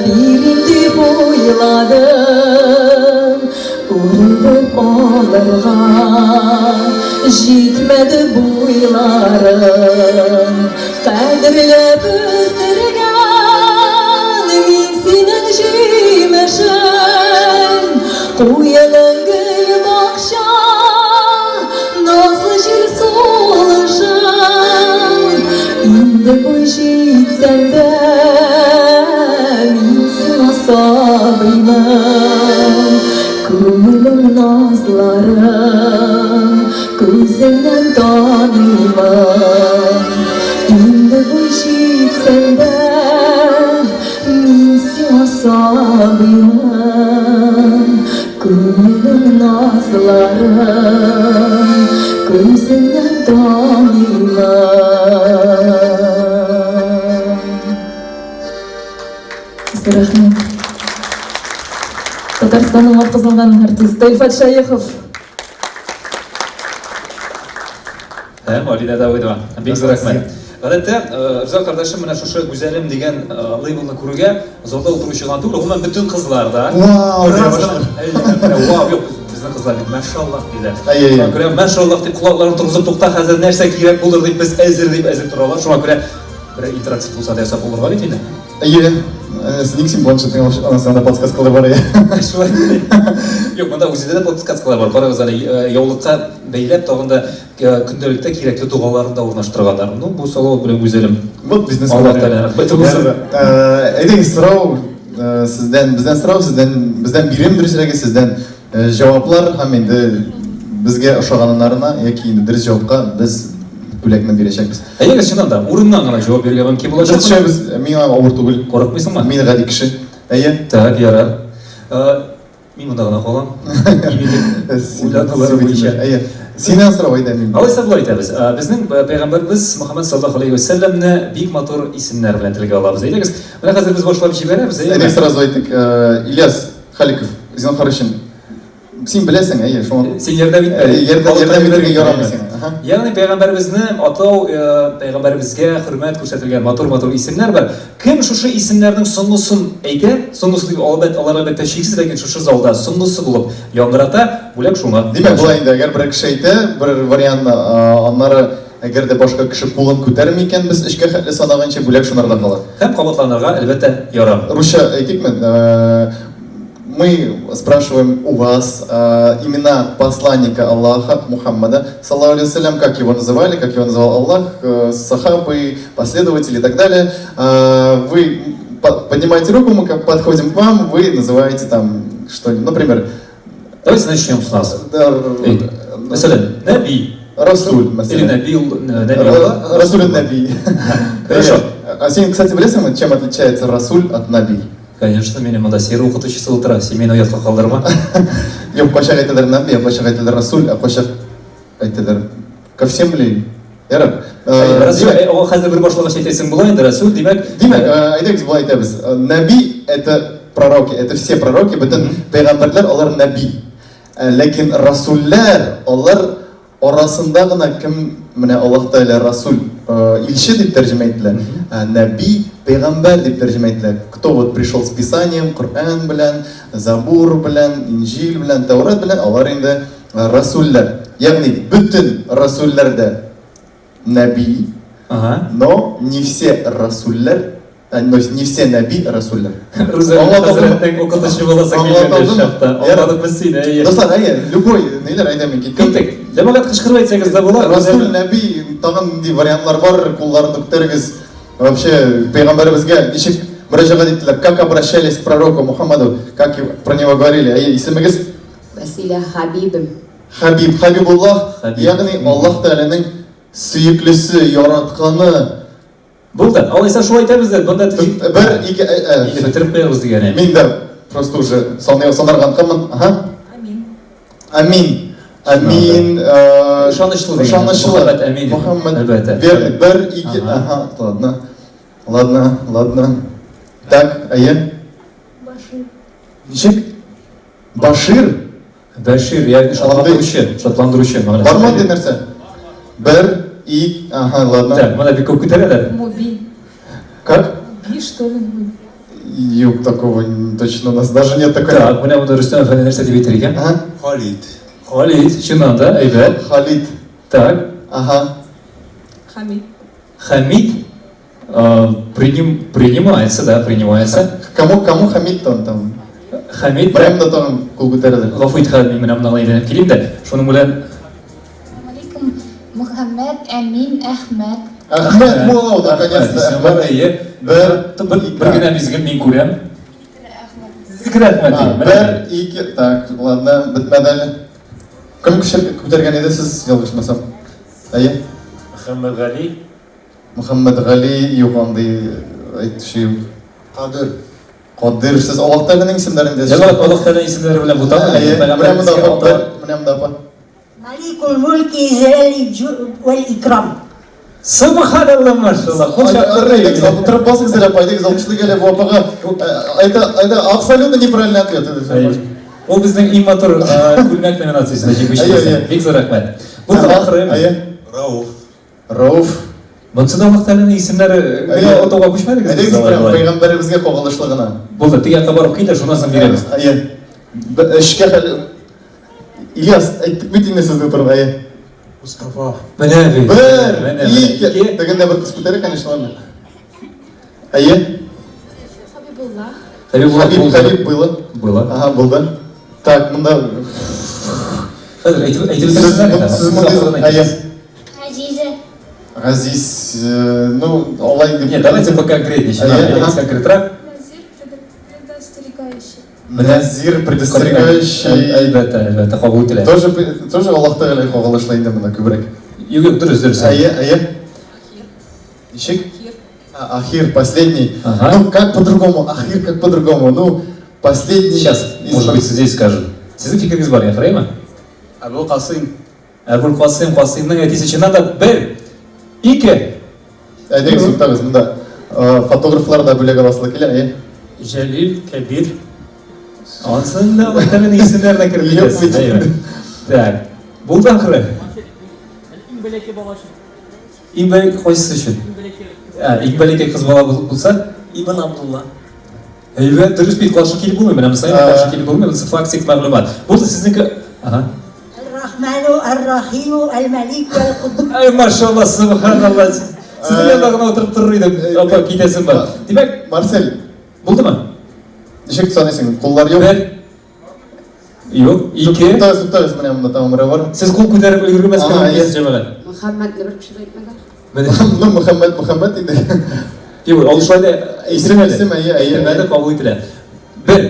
бирим дип уйладым. Үрелеп алырга җитмәде буйларым. Кадерләп үстергән мин синең җимешең. Куеның гөл бакча, назлы җил сулышың. Инде буй җитсәм дә, мин сиңа сабыймын. Күңелең назларын күзеңнән таныймын. Инде буй җитсәм дә, мин сиңа сабыймын. Күңелең назларын күзеңнән таныймын. Зур рәхмәт. Татарстанның атказанган артисты Илфат Шәехов. Һәм Алинә Давыдова. Бик зур рәхмәт. Гадәттә, Рза кардәшем менә шушы Гүзәлем дигән лейблны күрүгә залда утыручы гына түгел, гомумән бөтен кызлар да. Вау! Вау, юк, безнең кызлар бит мәшаллаһ диләр. Шуңа күрә мәшаллаһ дип колакларын торгызып тукта, хәзер нәрсә кирәк булыр дип без әзер дип әзер торалар. Шуңа күрә бер интерактив булса да ясап булырга бит инде. Әйе, синең син планшетың анасында подсказкалар бар, әйе. Шулай. Юк, монда үзендә дә подсказкалар бар. Карагыз әле, яулыкка бәйләп тагын да көндәлектә кирәкле догаларын да урнаштырганнар. Ну, бу салават белән гүзәлем. Вот бизнес. Аллаһ Тәгалә рәхмәте булсын. Әйдәгез, сорау сездән, бездән сорау, сездән, бездән бирем, дөресрәге, сездән җаваплар һәм инде безгә ошаганнарына яки инде дөрес җавапка без бүләкне бирәчәкбез. Әйдәгез, чыннан да, урыннан гына җавап бирергә мөмкин булачак. Без төшәбез, миңа авыр түгел. Курыкмыйсыңмы? Мин гади кеше. Әйе. Так, ярар. Мин монда гына калам. Иминлек уйланулары буенча. Әйе. Синнән сорау әйдә мин. Алайса болай итәбез. Безнең пәйгамбәрбез Мөхәммәд саллаллаһу алейһи ва сәлләмне бик матур исемнәр белән телгә алабыз. Әйдәгез, менә хәзер без башлап җибәрәбез. Әйдәгез сразу әйтик, Ильяс Халиков, зинһар өчен. Син беләсең, әйе, шуңа. Син ярдәм итмә. Ярдәм ярдәм итәргә ярамый сиңа. Аһа. Ягъни пәйгамбәребезне атау, пәйгамбәребезгә хөрмәт күрсәтелгән матур-матур исемнәр бар. Кем шушы исемнәрнең соңгысын әйтә, соңгысы дип албәт, алар әлбәттә чиксез, ләкин шушы залда соңгысы булып яңгырата, бүләк шуңа. Димәк, болай инде, әгәр берәр кеше әйтә, бер вариантны, аннары әгәр дә башка кеше кулын күтәрми икән, без өчкә хәтле санаганчы бүләк шунарда кала. Һәм кабатланырга, әлбәттә, ярамый. Русча әйтикме? Мы спрашиваем у вас имена посланника Аллаха Мухаммада, саллаху алейхи как его называли, как его называл Аллах, сахабы, последователи и так далее. Вы поднимаете руку, мы подходим к вам, вы называете там что-нибудь, например... Давайте начнем с нас. Мәсәлән, Нәби. Расуль, Или Набил, Набил. Расуль Наби. Хорошо. А син, кстати, беләсеңме, чем отличается Расуль от Наби? Конечно, минем монда сер укытучысы утыра, син мине оятка калдырма. Юк, кайчак әйтәләр Наби, ә кайчак әйтәләр Расуль, ә кайчак әйтәләр ко всем ли? Ярар. Расуль, хәзер бер башлагач әйтәсең була инде, Расуль, димәк. Димәк, әйдәгез болай әйтәбез. Наби это пророки, это все пророки, бөтен пәйгамбәрләр алар наби. Ләкин расулләр алар Арасында гына кем менә Аллаһ Тәгалә Расул, илче дип тәрҗемә ителә, ә Нәби, пәйгамбәр дип тәрҗемә ителә. Кто вот пришел с Писанием, Коръән белән, Забур белән, Инҗил белән, Тәүрат белән, алар инде расулләр. Ягъни бөтен расулләр дә нәби, но не все расулләр То есть не все нәби расулләр. Рузәл хәзрәтнең укытучы буласы килгән чакта. Аңладык без сине, әйе. Дуслар, әйе, любой ниләр әйдә мин киттем. Киттек. Җәмәгать кычкырып әйтсәгез дә була. Расул, нәби, тагын нинди вариантлар бар, кулларны күтәрегез. Вообще, пәйгамбәребезгә ничек мөрәҗәгать иттеләр? Как обращались к пророку Мухаммаду? Как про него говорили? Әйе, исемегез? Вәсилә Хабибем. Хабиб, Хабибуллаһ, ягъни Аллаһ Тәгаләнең сөеклесе, яратканы. Булды. Алайса шулай итәбез дә, монда Бер, ике, Инде бетереп куябыз дигәне. Мин дә просто уже саный санарга онтканмын. Ага. Амин. Амин. Амин. Ышанычлы дигән. Ышанычлы. Мөхәммәд Амин. Мөхәммәд. Әлбәттә. Верный. Бер, ике. Ага, ладно. Ладно, ладно. Так, әйе. Башир. Ничек? Башир? Бәшир, ягъни шатландыручы, шатландыручы мәгънәсе. Бармы андый нәрсә? Бер, ик, ага, ладно. Так, менә бик күп күтәрәләр. Муби. Как? Муби, что ли? Юк, такого точно у нас даже нет такой. Так, менә монда Рөстәм әфәнде нәрсә дип әйтер икән? Ага. Халид. Халид, чыннан да, әйбәт. Халид. Так. Ага. Хамид. Хамид? Приним, принимается, да, принимается. Кому, кому Хамид он там? Хамид. Прям да там кул күтәрде. Гафу ит, мин менә моннан әйләнеп килим дә. Шуның белән Алейкум, Мөхәммәд, Әмин, Әхмәд. Әхмәд, вау, наконец-то Әхмәд. Әйе. Бер, бер генә мизгел мин күрәм. Сезнеке дә Әхмәд. Бер, ике, так, ладно, бетмәде әле. Кем күтәргән иде сез, ялгышмасам? Әйе. Мөхәммәдгали. Мөхәммәдгали юк андый әйтүче юк. Кадыр. Кадыр, сез Аллаһ Тәгаләнең исемнәрен дә Җәмәгать Аллаһ Тәгаләнең исемнәре белән бутамы? Әйе, менә монда апа, менә монда апа. Маликул мулки зәли вәл икрам. Субханалла, машалла. Кул чаптырды. Утырып басыгыз әле, апа, әйдәгез, алкышлыйк әле бу апага. Это, это абсолютно неправильный ответ. Ул безнең иң матур күлмәк номинациясендә җиңүче. Бик зур рәхмәт. Бу ахыры. Рауф. Рауф. Монысы да Аллаһ Тәгаләнең исемнәре генә атауга күчмәдегез. Әйдәгез прям пәйгамбәребезгә кагылышлы гына. Булды, теге якка барып кил дә, шуннан соң бирәбез. Әйе. Эшкә хәл Ильяс, әйттек бит инде сезнең турында, әйе. Мустафа. Менә бит. Бер, ике. Тегендә бер кыз күтәрә, конечно, ладно. Әйе. Хабибулла. Хабибулла. Хабиб, Хабиб было. Было. Ага, булды. Так, монда Хәзер әйтеп әйтеп бетерсеннәр. Сез мондый, әйе. Газизә. Газиз, ну, алай дип. Нет, давайте поконкретнее, чынлап, конкретрак. Назир предостерегающий. Назир предостерегающий. Әлбәттә, әлбәттә, кабул ителә. Тоже, тоже Аллаһ Тәгалә кагылышлы инде монда күбрәк. Юк, юк, дөрес, дөрес. Әйе, әйе. Ничек? Ахир, последний. Ну, как по-другому? Ахир, как по-другому? Ну, Последний. Сейчас, может быть, здесь скажем. Сезнең фикерегез бар, Ефрейма? Әбу Касыйм. Әбул Касыйм, Касыймның әтисе чыннан да бер, ике. Әйдәгез, туктагыз, монда фотографлар да бүләк аласылы килә, әйе. Җәлил, Кәбир. Ансын да Аллаһ исемнәренә кереп китәсез. Әйе. Так. Булды ахыры. Иң бәләкәй бала өчен. Иң бәләкәй кайсысы өчен? Иң бәләкәй. Ә, иң бәләкәй кыз бала булса? Ибн Абдулла. Әйбәт, дөрес бит, каршы килеп булмый. Менә монысы инде каршы килеп булмый, монысы фактик мәгълүмат. Булды сезнеке. Ага. Әл-Рахману, Әр-Рахиму, Әл-Мәлику, Әл-Куддус. Ай, машалла, субханалла. Сезнең янда гына утырып торыр идем. Апа, китәсем бар. Димәк, Марсель. Булдымы? Ничек саныйсың? Куллар юк? Бер. Юк, ике. Туктагыз, туктагыз, менә монда тагын берәү бар. Сез кул күтәреп өлгермәскә мөмкин, җәмәгать. Мөхәммәтне бер кеше дә әйтмәде. Ну, Мөхәммәт, Мөхәммәт инде. Юк, ул шулай да исем, исем, әйе, әйе. Әйтелмәде, кабул ителә. Бер.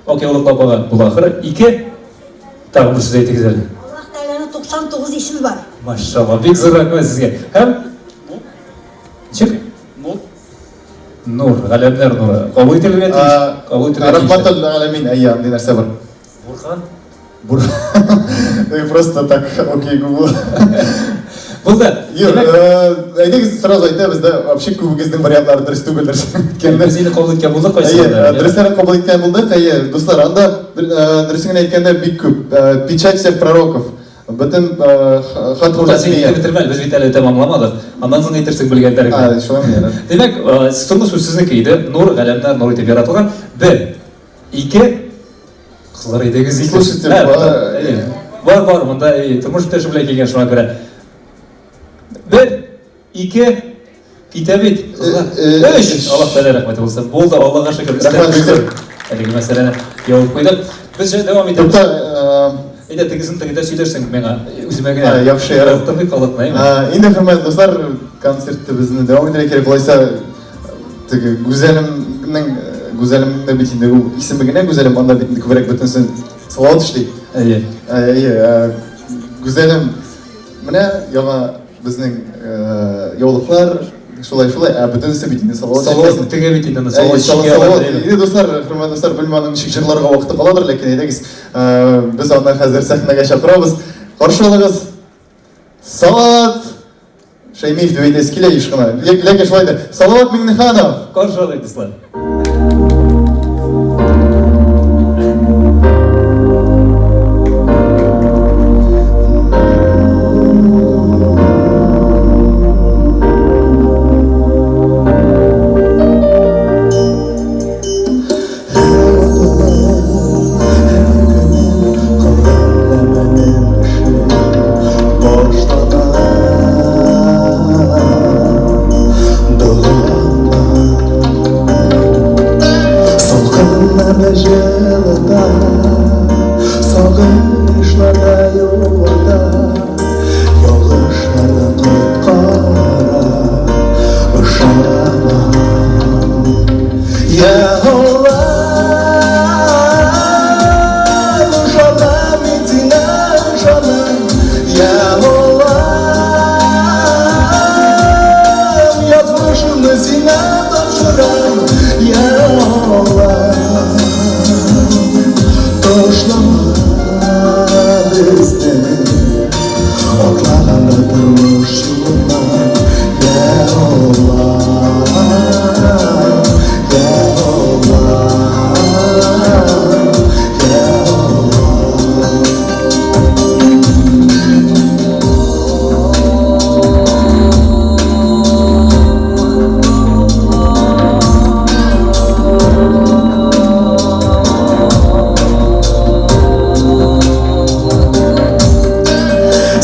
Окей, ул апага була ахыры. Ике. Тагын бер сүз әйтегез әле. Аллаһ Тәгаләнең 99 исеме бар. Машалла, бик зур рәхмәт сезгә. Һәм Ничек? Нур. Нур, галәмнәр нуры. Кабул ителергә тиеш. Кабул ителергә тиеш. Рахматул галәмин, әйе, андый нәрсә бар. Бурхан? Бурхан. Просто так, окей, Google. Булды. Юк, әйдәгез сразу әйтәбез дә, вообще күбегезнең вариантлары дөрес түгелдер. Без инде кабул иткән булдык кайсы. Әйе, дөресен кабул иткән булдык. Әйе, дуслар, анда дөресен генә әйткәндә бик күп. Печать всех пророков. Бөтен хат Син әйтеп бетермә, без бит әле тәмамламадык. Аннан соң әйтерсең белгәннәреңне. А, шулаймы, ярар. Димәк, соңгы сүз сезнеке иде. Нур, галәмнәр нур итеп яратылган. Бер, ике, кызлар әйдәгез ике. Слушайте, бар, бар, монда тормыш иптәше белән килгән шуңа күрә. Бер, ике, китә бит, кызлар. Өч! Аллаһ Тәгалә рәхмәте булсын. Булды, Аллаһка шөкер. Рәхмәт, Әлеге мәсьәләне ябып куйдык. Без җә дәвам итәбез. Тукта, Әйдә, тегесен тегедә сөйләрсең миңа, үземә генә. Яхшы, ярар. Тормый калдык, әйме? Инде, хөрмәтле дуслар, концертыбызны дәвам итәргә кирәк. Алайса, теге Гүзәлемнең, Гүзәлемне бит инде ул исеме генә Гүзәлем, анда бит инде күбрәк бөтенесен Салават эшли. Әйе. Әйе, Гүзәлем, менә яңа безнең яулыклар, шулай шулай, ә бөтенесе бит инде Салават. Салават теге бит инде, Салават чигә. Салават. Инде дуслар, хөрмәтле дуслар, белмим аның ничек җырларга вакыты каладыр, ләкин әйдәгез, без аны хәзер сәхнәгә чакырабыз. Каршы алыгыз. Салават Шәймиев дип әйтәсе килә еш кына. Ләкин шулай да. Салават Миңнеханов. Каршы алыйк, дуслар.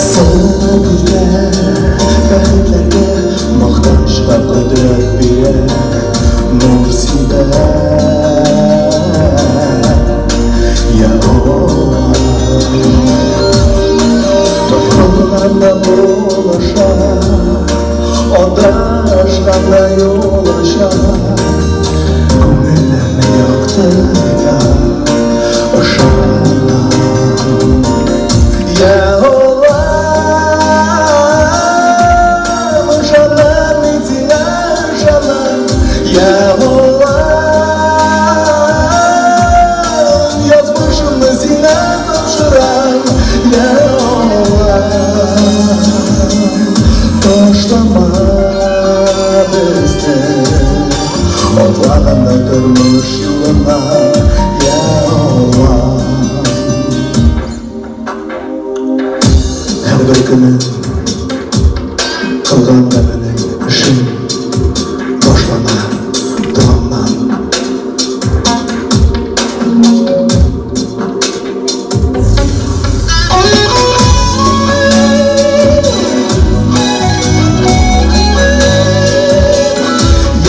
Сылны күзләр Һәрбер көнең, кылган гамәлең, эшең башлана догаңнан.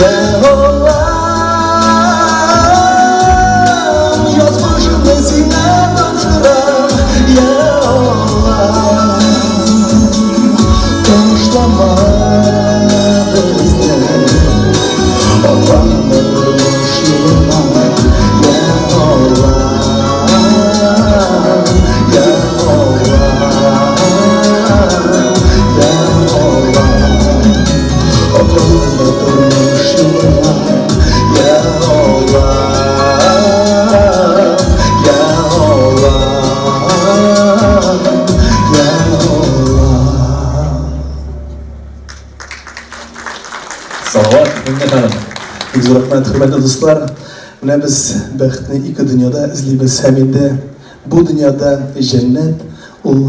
Я Аллам, язмышымны сиңа тапшырам, Я Аллам, ташлама безне, атлама тормыш юлыннан, Я Аллам, Я Аллам, Я Аллам. Атлама тормыш юлыннан, Я Аллам, Я Аллам, Я Аллам. Салават, Миңнеханов. Бик зур рәхмәт, хөрмәтле дуслар. Менә без бәхетне ике дөньяда эзлибез һәм инде бу дөньяда җәннәт ул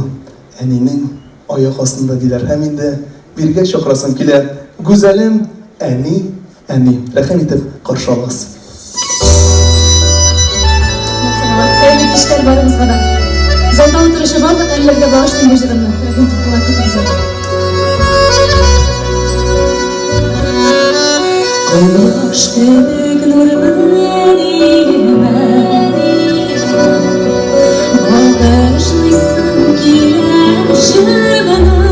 әнинең аяк астында диләр. Һәм инде биргә чакырасым килә. Гүзәлем, әни, әни. Рәхим итеп каршы алыгыз. Хәерле кичләр барыгызга да. Залда утыручы барлык әниләргә багышлыйм бу җырымны. Рәхим итеп куллар итегез. Кояш кебек нурлы әниемә Багышлыйсым килә җырымны.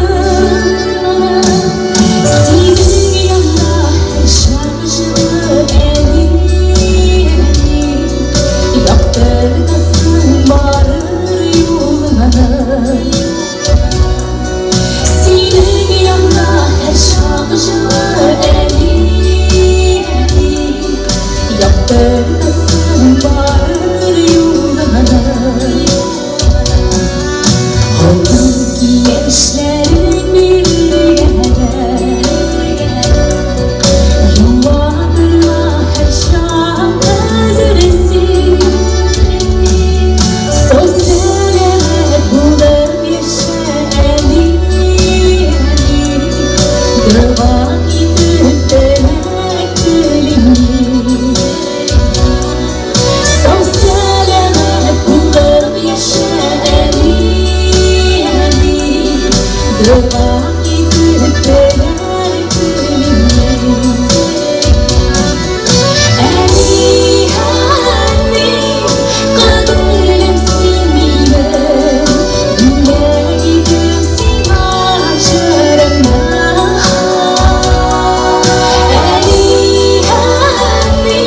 Синең янда һәрчак җылы әни, әни. Яктыртасың барыр юлымны. Синең янда һәрчак җылы әни, әни. Яктыртасың барыр юлымны. Алтын киңәшләрең биргәндә Юатырга һәрчак әзер син. Сау сәламәт булып яшә, әни, әни. Дога итеп теләк телим мин. Сау сәламәт булып яшә, әни, әни. Дога итеп теләк телим мин. Әни, әни, кадерлем син минем, Бүләк итеп сиңа җырымны. Әни, әни,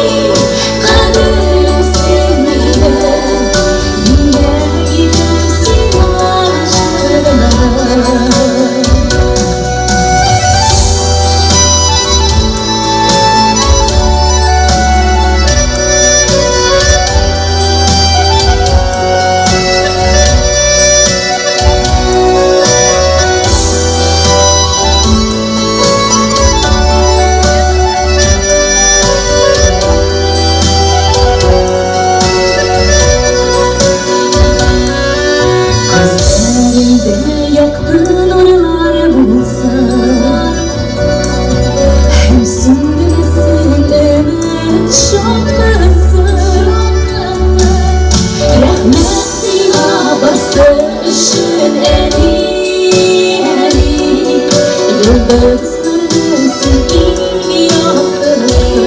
кадерлем син минем, Бүләк итеп сиңа җырымны. Күзләреңдә якты нурлар булсын Һәм сүнмәсен өмет чаткысы. Рәхмәт сиңа барсы өчен, әни, әни. Йолдызларның син иң яктысы.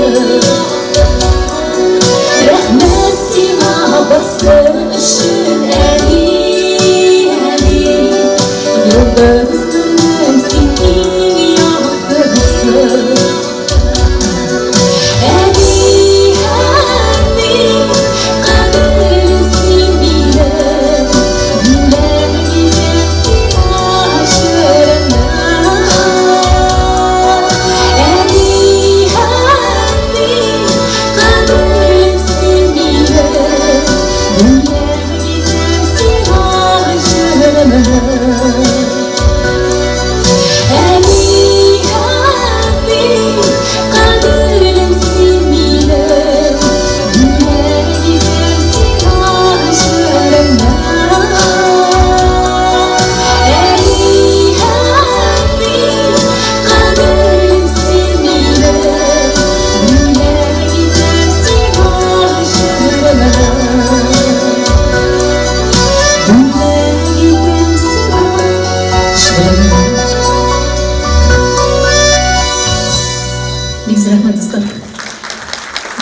Рәхмәт сиңа барсы өчен, әни, әни. Йолдызларның син иң яктысы. Әни, әни, кадерлем син минем, Бүләк итеп сиңа җырымны.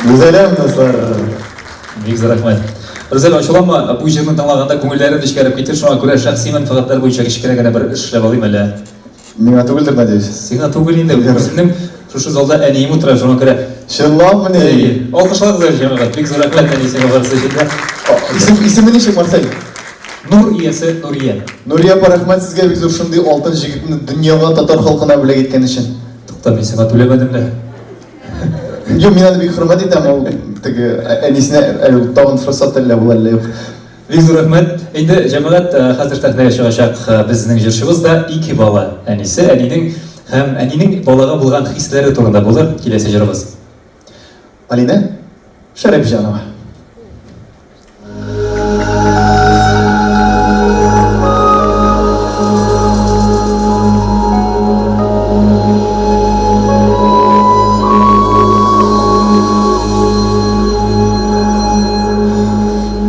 Гүзәлем, дуслар. Бик зур рәхмәт. Рүзәл, ачуланма, бу җырны тыңлаганда күңелләрем нечкәреп китте, шуңа күрә шәхси мәнфәгатьләр буенча кечкенә генә бер эш эшләп алыйм әле. Миңа түгелдер, надеюсь. Сиңа түгел инде, үземнең шушы залда әнием утыра, шуңа күрә. Чынлапмыни? Әйе. Алкышлагыз әле, җәмәгать. Бик зур рәхмәт әни сиңа барысы өчен дә. Исем, исеме ничек, Марсель? Нур иясе Нурия. Нурия апа, рәхмәт сезгә бик зур шундый алтын җегетне дөньяга, татар халкына бүләк иткән өчен. Тукта, мин сиңа түләмәдем лә. Юк, мин аны бик хөрмәт итәм, ул теге әнисенә әле ул тагын форсат әллә була, әллә юк. Бик зур рәхмәт. Инде җәмәгать хәзер сәхнәгә чыгачак безнең җырчыбыз да ике бала әнисе, әнинең һәм әнинең балага булган хисләре турында булыр киләсе җырыбыз. Алинә Шәрипҗанова.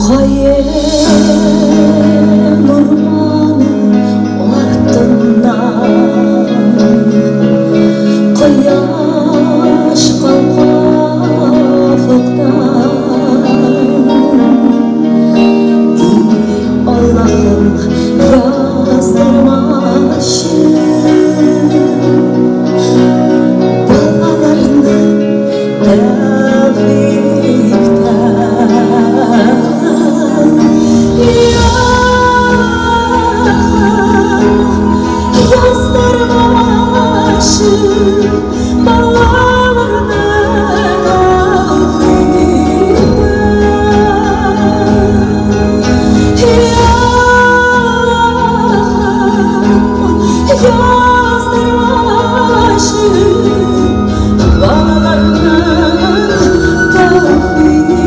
Каен урманы артыннан Кояш калка офыктан. И Аллаһым, яздырмачы балаларны тәүфыйктан. И Аллаһым, яздырмачы балаларны тәүфыйктан. И Аллаһым, яздырмачы балаларны тәүфыйктан.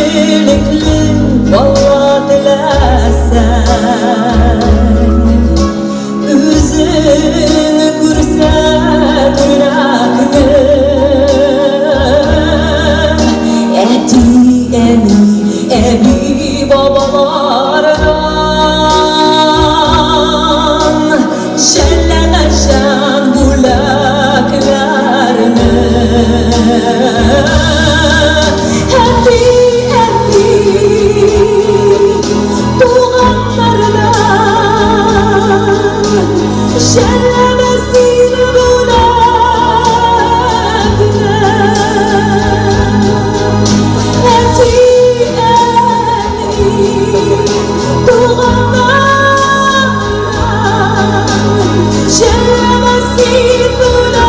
Игелекле бала теләсәң, үзең күрсәт үрнәкне. Әти-әни, әби-бабалардан жәлләмә җан бүләкләрне. Әти-әни, туганнардан жәлләмә син бүләкне. Әти-әни, туганнардан жәлләмә син бүләкне.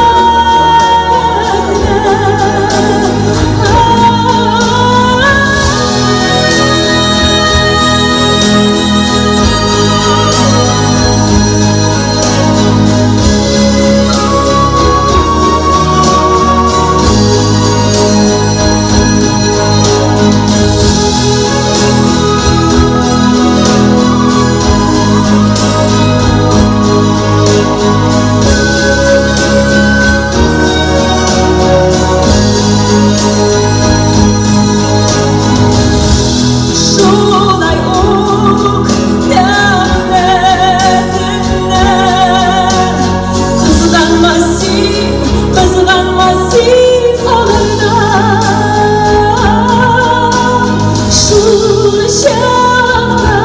Шулай ук тәмле төннәр. Кызганма син, кызганма син алардан. Шул чакта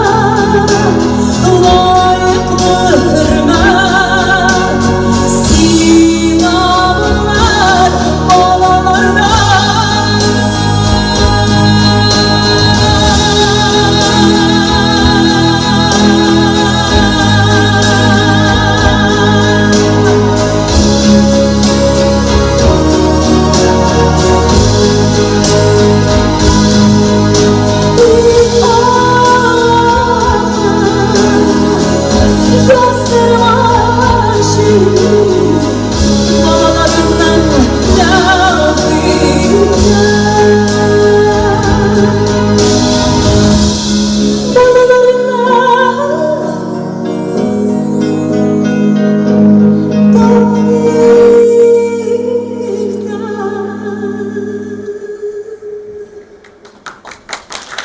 лаеклы хөрмәт сиңа булыр балалардан. Яздырмачы балаларыннан тәүфыйктан. Балаларыннан тәүфыйктан.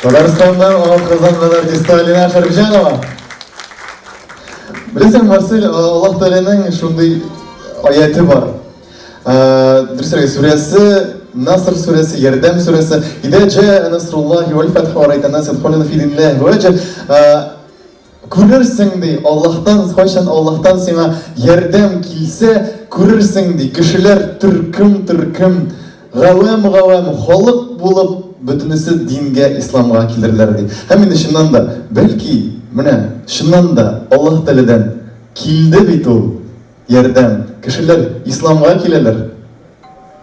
Татарстаннан атказанган артисты Алинә Шәрипҗанова. Беләсең, Марсель, Аллаһ Тәгаләнең шундый аяте бар. Дөресрәге, сүрәсе, Наср сүрәсе, Ярдәм сүрәсе. Идә җәә насруллаһи вәл фәтху ва рәйтән нас ядхулуна фи диниллаһи әфваҗа. Күрерсең, ди, Аллаһтан, кайчан Аллаһтан сиңа ярдәм килсә, күрерсең, ди, кешеләр төркем-төркем, гавәм-гавәм халык булып, бөтенесе дингә, исламга килерләр, ди. Һәм инде чыннан да, бәлки, менә, чыннан да Аллаһ Тәгаләдән килде бит ул ярдәм, кешеләр исламга киләләр.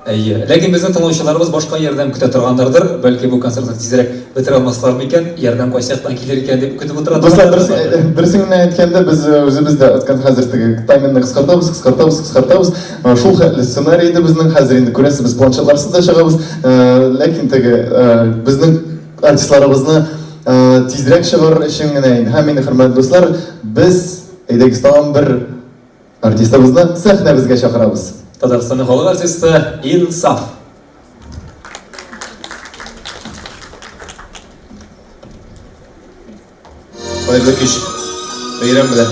Әйе. Ләкин безнең тыңлаучыларыбыз башка ярдәм көтә торганнардыр. Бәлки бу концертны тизрәк бетерә алмаслар микән? Ярдәм кайсы яктан килер икән дип көтеп утыра Дуслар, дөресен генә әйткәндә, без үзебез дә хәзер теге тайминны кыскартабыз, кыскартабыз, кыскартабыз. Шул хәтле сценарий иде безнең. Хәзер инде күрәсез, без планшетларсыз да чыгабыз. Ләкин теге безнең артистларыбызны тизрәк чыгарыр өчен генә инде. Һәм инде, хөрмәтле дуслар, без әйдәгез тагын бер Артистыбызны сәхнәбезгә чакырабыз. Татарстанның халык артисты Инсаф. Хәерле кич. Бәйрәм белән.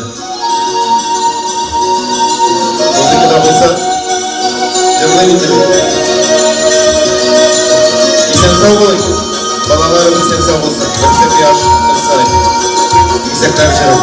Музыка да булса, җырлыйм инде мин. Исән сау булыйк. Балаларыбыз исән сау булсын. Берсе кояш, берсе ай. Игезәкләр җыры.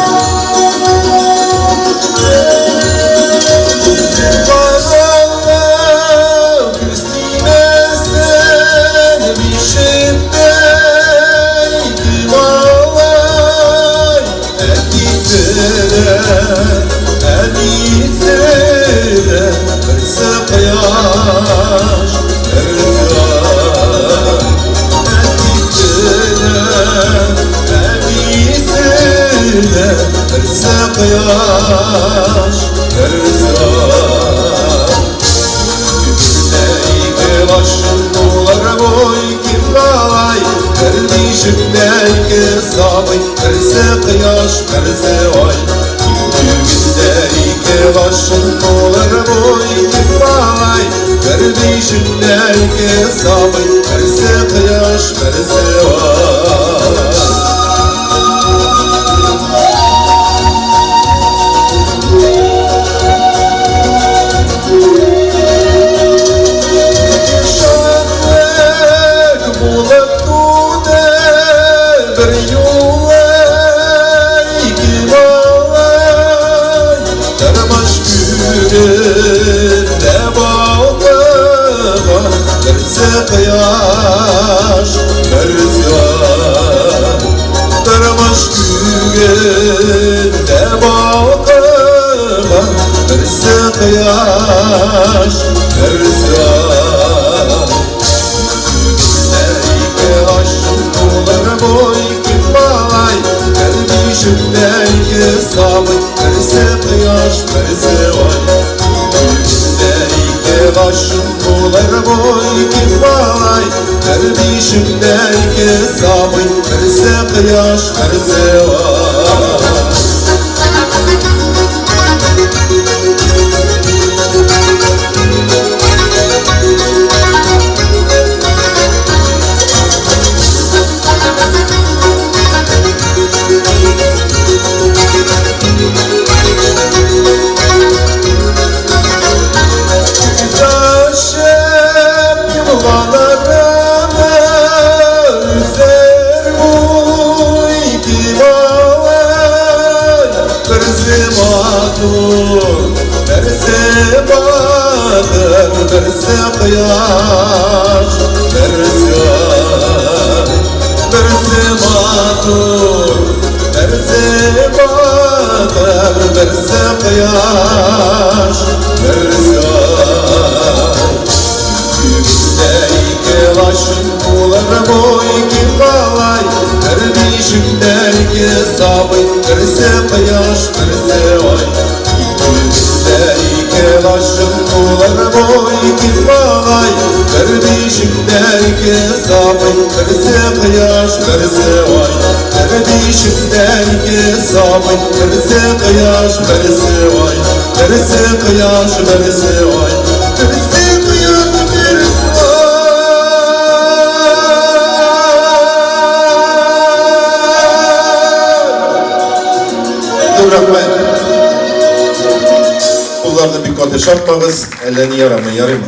Җырыгыз әллә ни ярамый, ярыймы?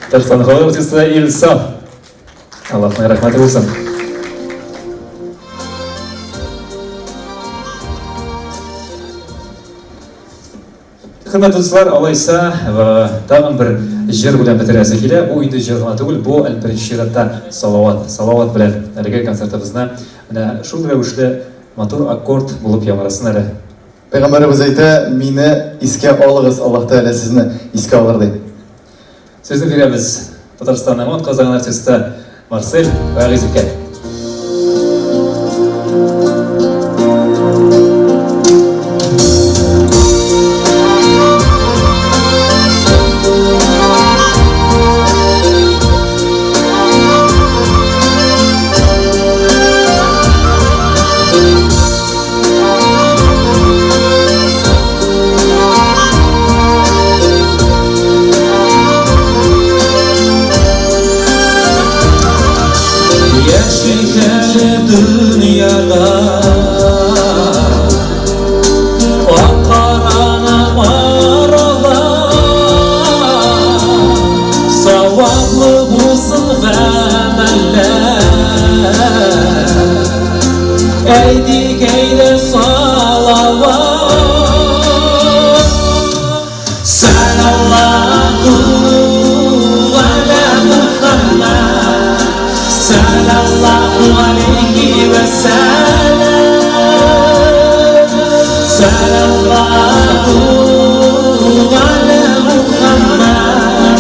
Татарстан халык артисты Илсаф. Аллаһның рәхмәте булсын. Хөрмәтле дуслар, алайса, тагын бер җыр белән бетерәсе килә. Бу инде җыр гына түгел, бу беренче чиратта салават. Салават белән әлеге концертыбызны менә шул рәвешле матур аккорд булып яңгырасын әле. Пәйгамбәребез әйтә, мине искә алыгыз, Аллаһ Тәгалә сезне искә алыр ди. Сүзне бирәбез Татарстанның атказанган артисты Марсель Вәгыйзевкә. Яшик әле дөньяда Ак-караны арала Саваплы булсын гамәлләр Әйтик әйдә салават Салаллаху аля Мухаммад Салаллаху алейхи вә сәлам Салаллаху аля Мухаммад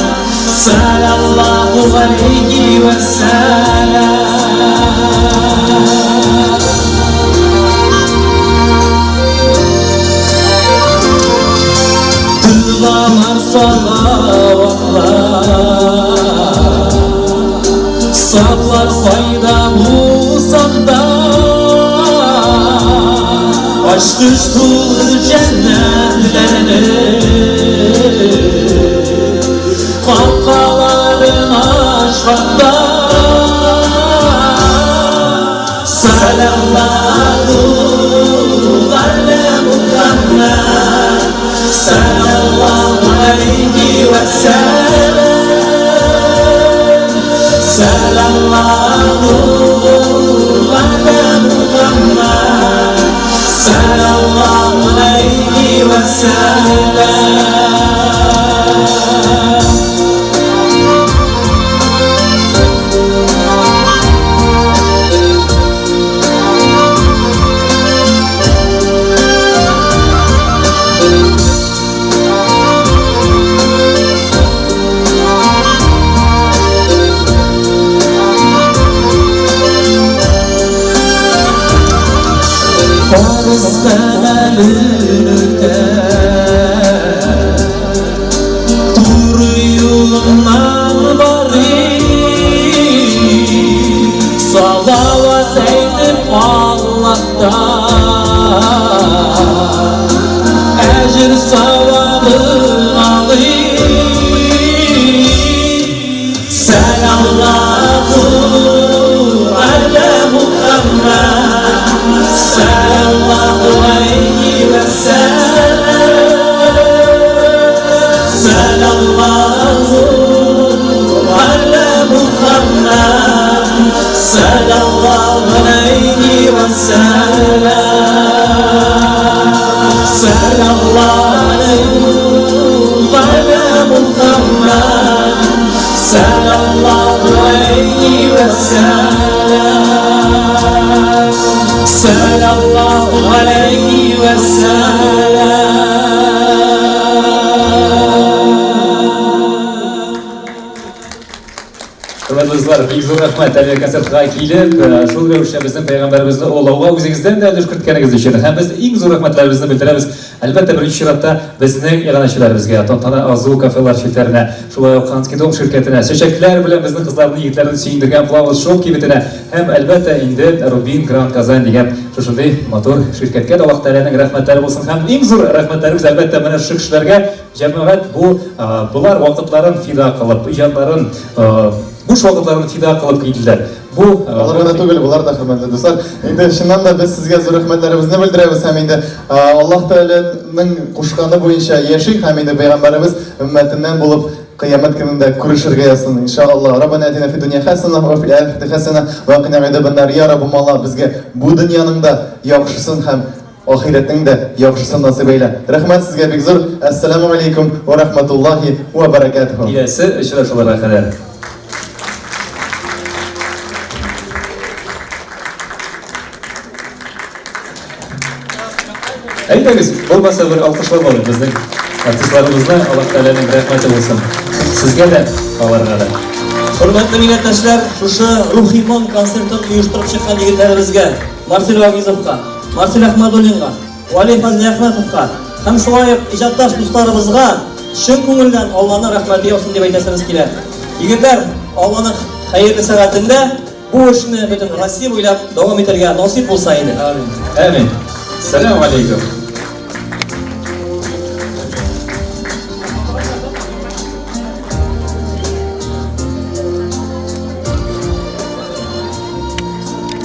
Салаллаху алейхи вә сәлам Догалар, салаватлар Саклар кайда булсаң да Ачкыч тулы җәннәтләрне Капкаларын ачканда Салаллаху галә Мухаммад Салаллаху алейхи вә сәлам Салаллаху галә Мухаммад Салаллаху алейхи вә сәлам Фарыз гамәлен үтәп, Туры юлыңнан барыйк, Салават әйтеп Аллаһтан, Әҗер савабын алыйк. Сәлаллаху аля Мухаммад, Сәлаллаху алейхи вә сәлам. Сәлаллаху аля Мухаммад, Сәлаллаху алейхи вә сәлам. Сәлаллаху аля Мухаммад, Сәлаллаху алейхи вә сәлам. Сәлаллаху алейхи вә сәлам. Хөрмәтле дуслар, бик зур рәхмәт әлеге концертка килеп, э, шул рәвешле безнең пәйгамбәребезне олылауга үзегездән дә өлеш керткәнегез өчен һәм без иң зур рәхмәтләребезне белдерәбез. Әлбәттә, беренче чиратта безнең иганәчеләребезгә, Тантана Азу кафелар челтәренә, шулай ук Ханский дом ширкәтенә, чәчәкләр белән безнең кызларны, егетләрне сөендергән Flowers Shop кибетенә һәм, әлбәттә, инде Рубин Гранд Казань дигән шушындый матур ширкәткә дә Аллаһ Тәгаләнең рәхмәтләре булсын. Һәм иң зур рәхмәтләребез, әлбәттә, менә шушы кешеләргә, Җәмәгать бу болар вакытларын фида кылып, иҗатларын, буш вакытларын фида кылып килделәр. Бу Алар гына түгел, болар да хөрмәтле дуслар. Инде чыннан да без сезгә зур рәхмәтләребезне белдерәбез һәм инде Аллаһ Тәгаләнең кушканы буенча яшик һәм инде пәйгамбәребез өммәтеннән булып кыямәт көнендә күрешергә язсын, иншаллаһ. Раббана атина фид дөнья хәсана ва фил ахирати хәсана ва кина газабаннар. Я Раббым Аллаһ, безгә бу дөньяның да яхшысын һәм ахирәтнең дә яхшысын насыйп әйлә. Рәхмәт сезгә бик зур. Әссәламу алейкум ва рахматуллахи ва баракатуху. Киләсе очрашуларга кадәр. Әйдәгез, булмаса бер алкышлап алыйк безнең артистларыбызны, Аллаһ Тәгаләнең рәхмәте булсын. Сезгә дә, аларга да. Хөрмәтле милләттәшләр, шушы Рухи моң концертын оештырып чыккан егетләребезгә, Марсель Вагизовка, Марсель Әхмәдуллинга, Вәли Фазлиәхмәтовка һәм шулай ук иҗатташ дусларыбызга чын күңелдән Алланың рәхмәте яусын дип әйтәсебез килә. Егетләр, Алланың хәерле сәгатендә бу эшне бөтен Россия буйлап дәвам итәргә насыйп булса иде. Амин. Әмин. Сәлам алейкум.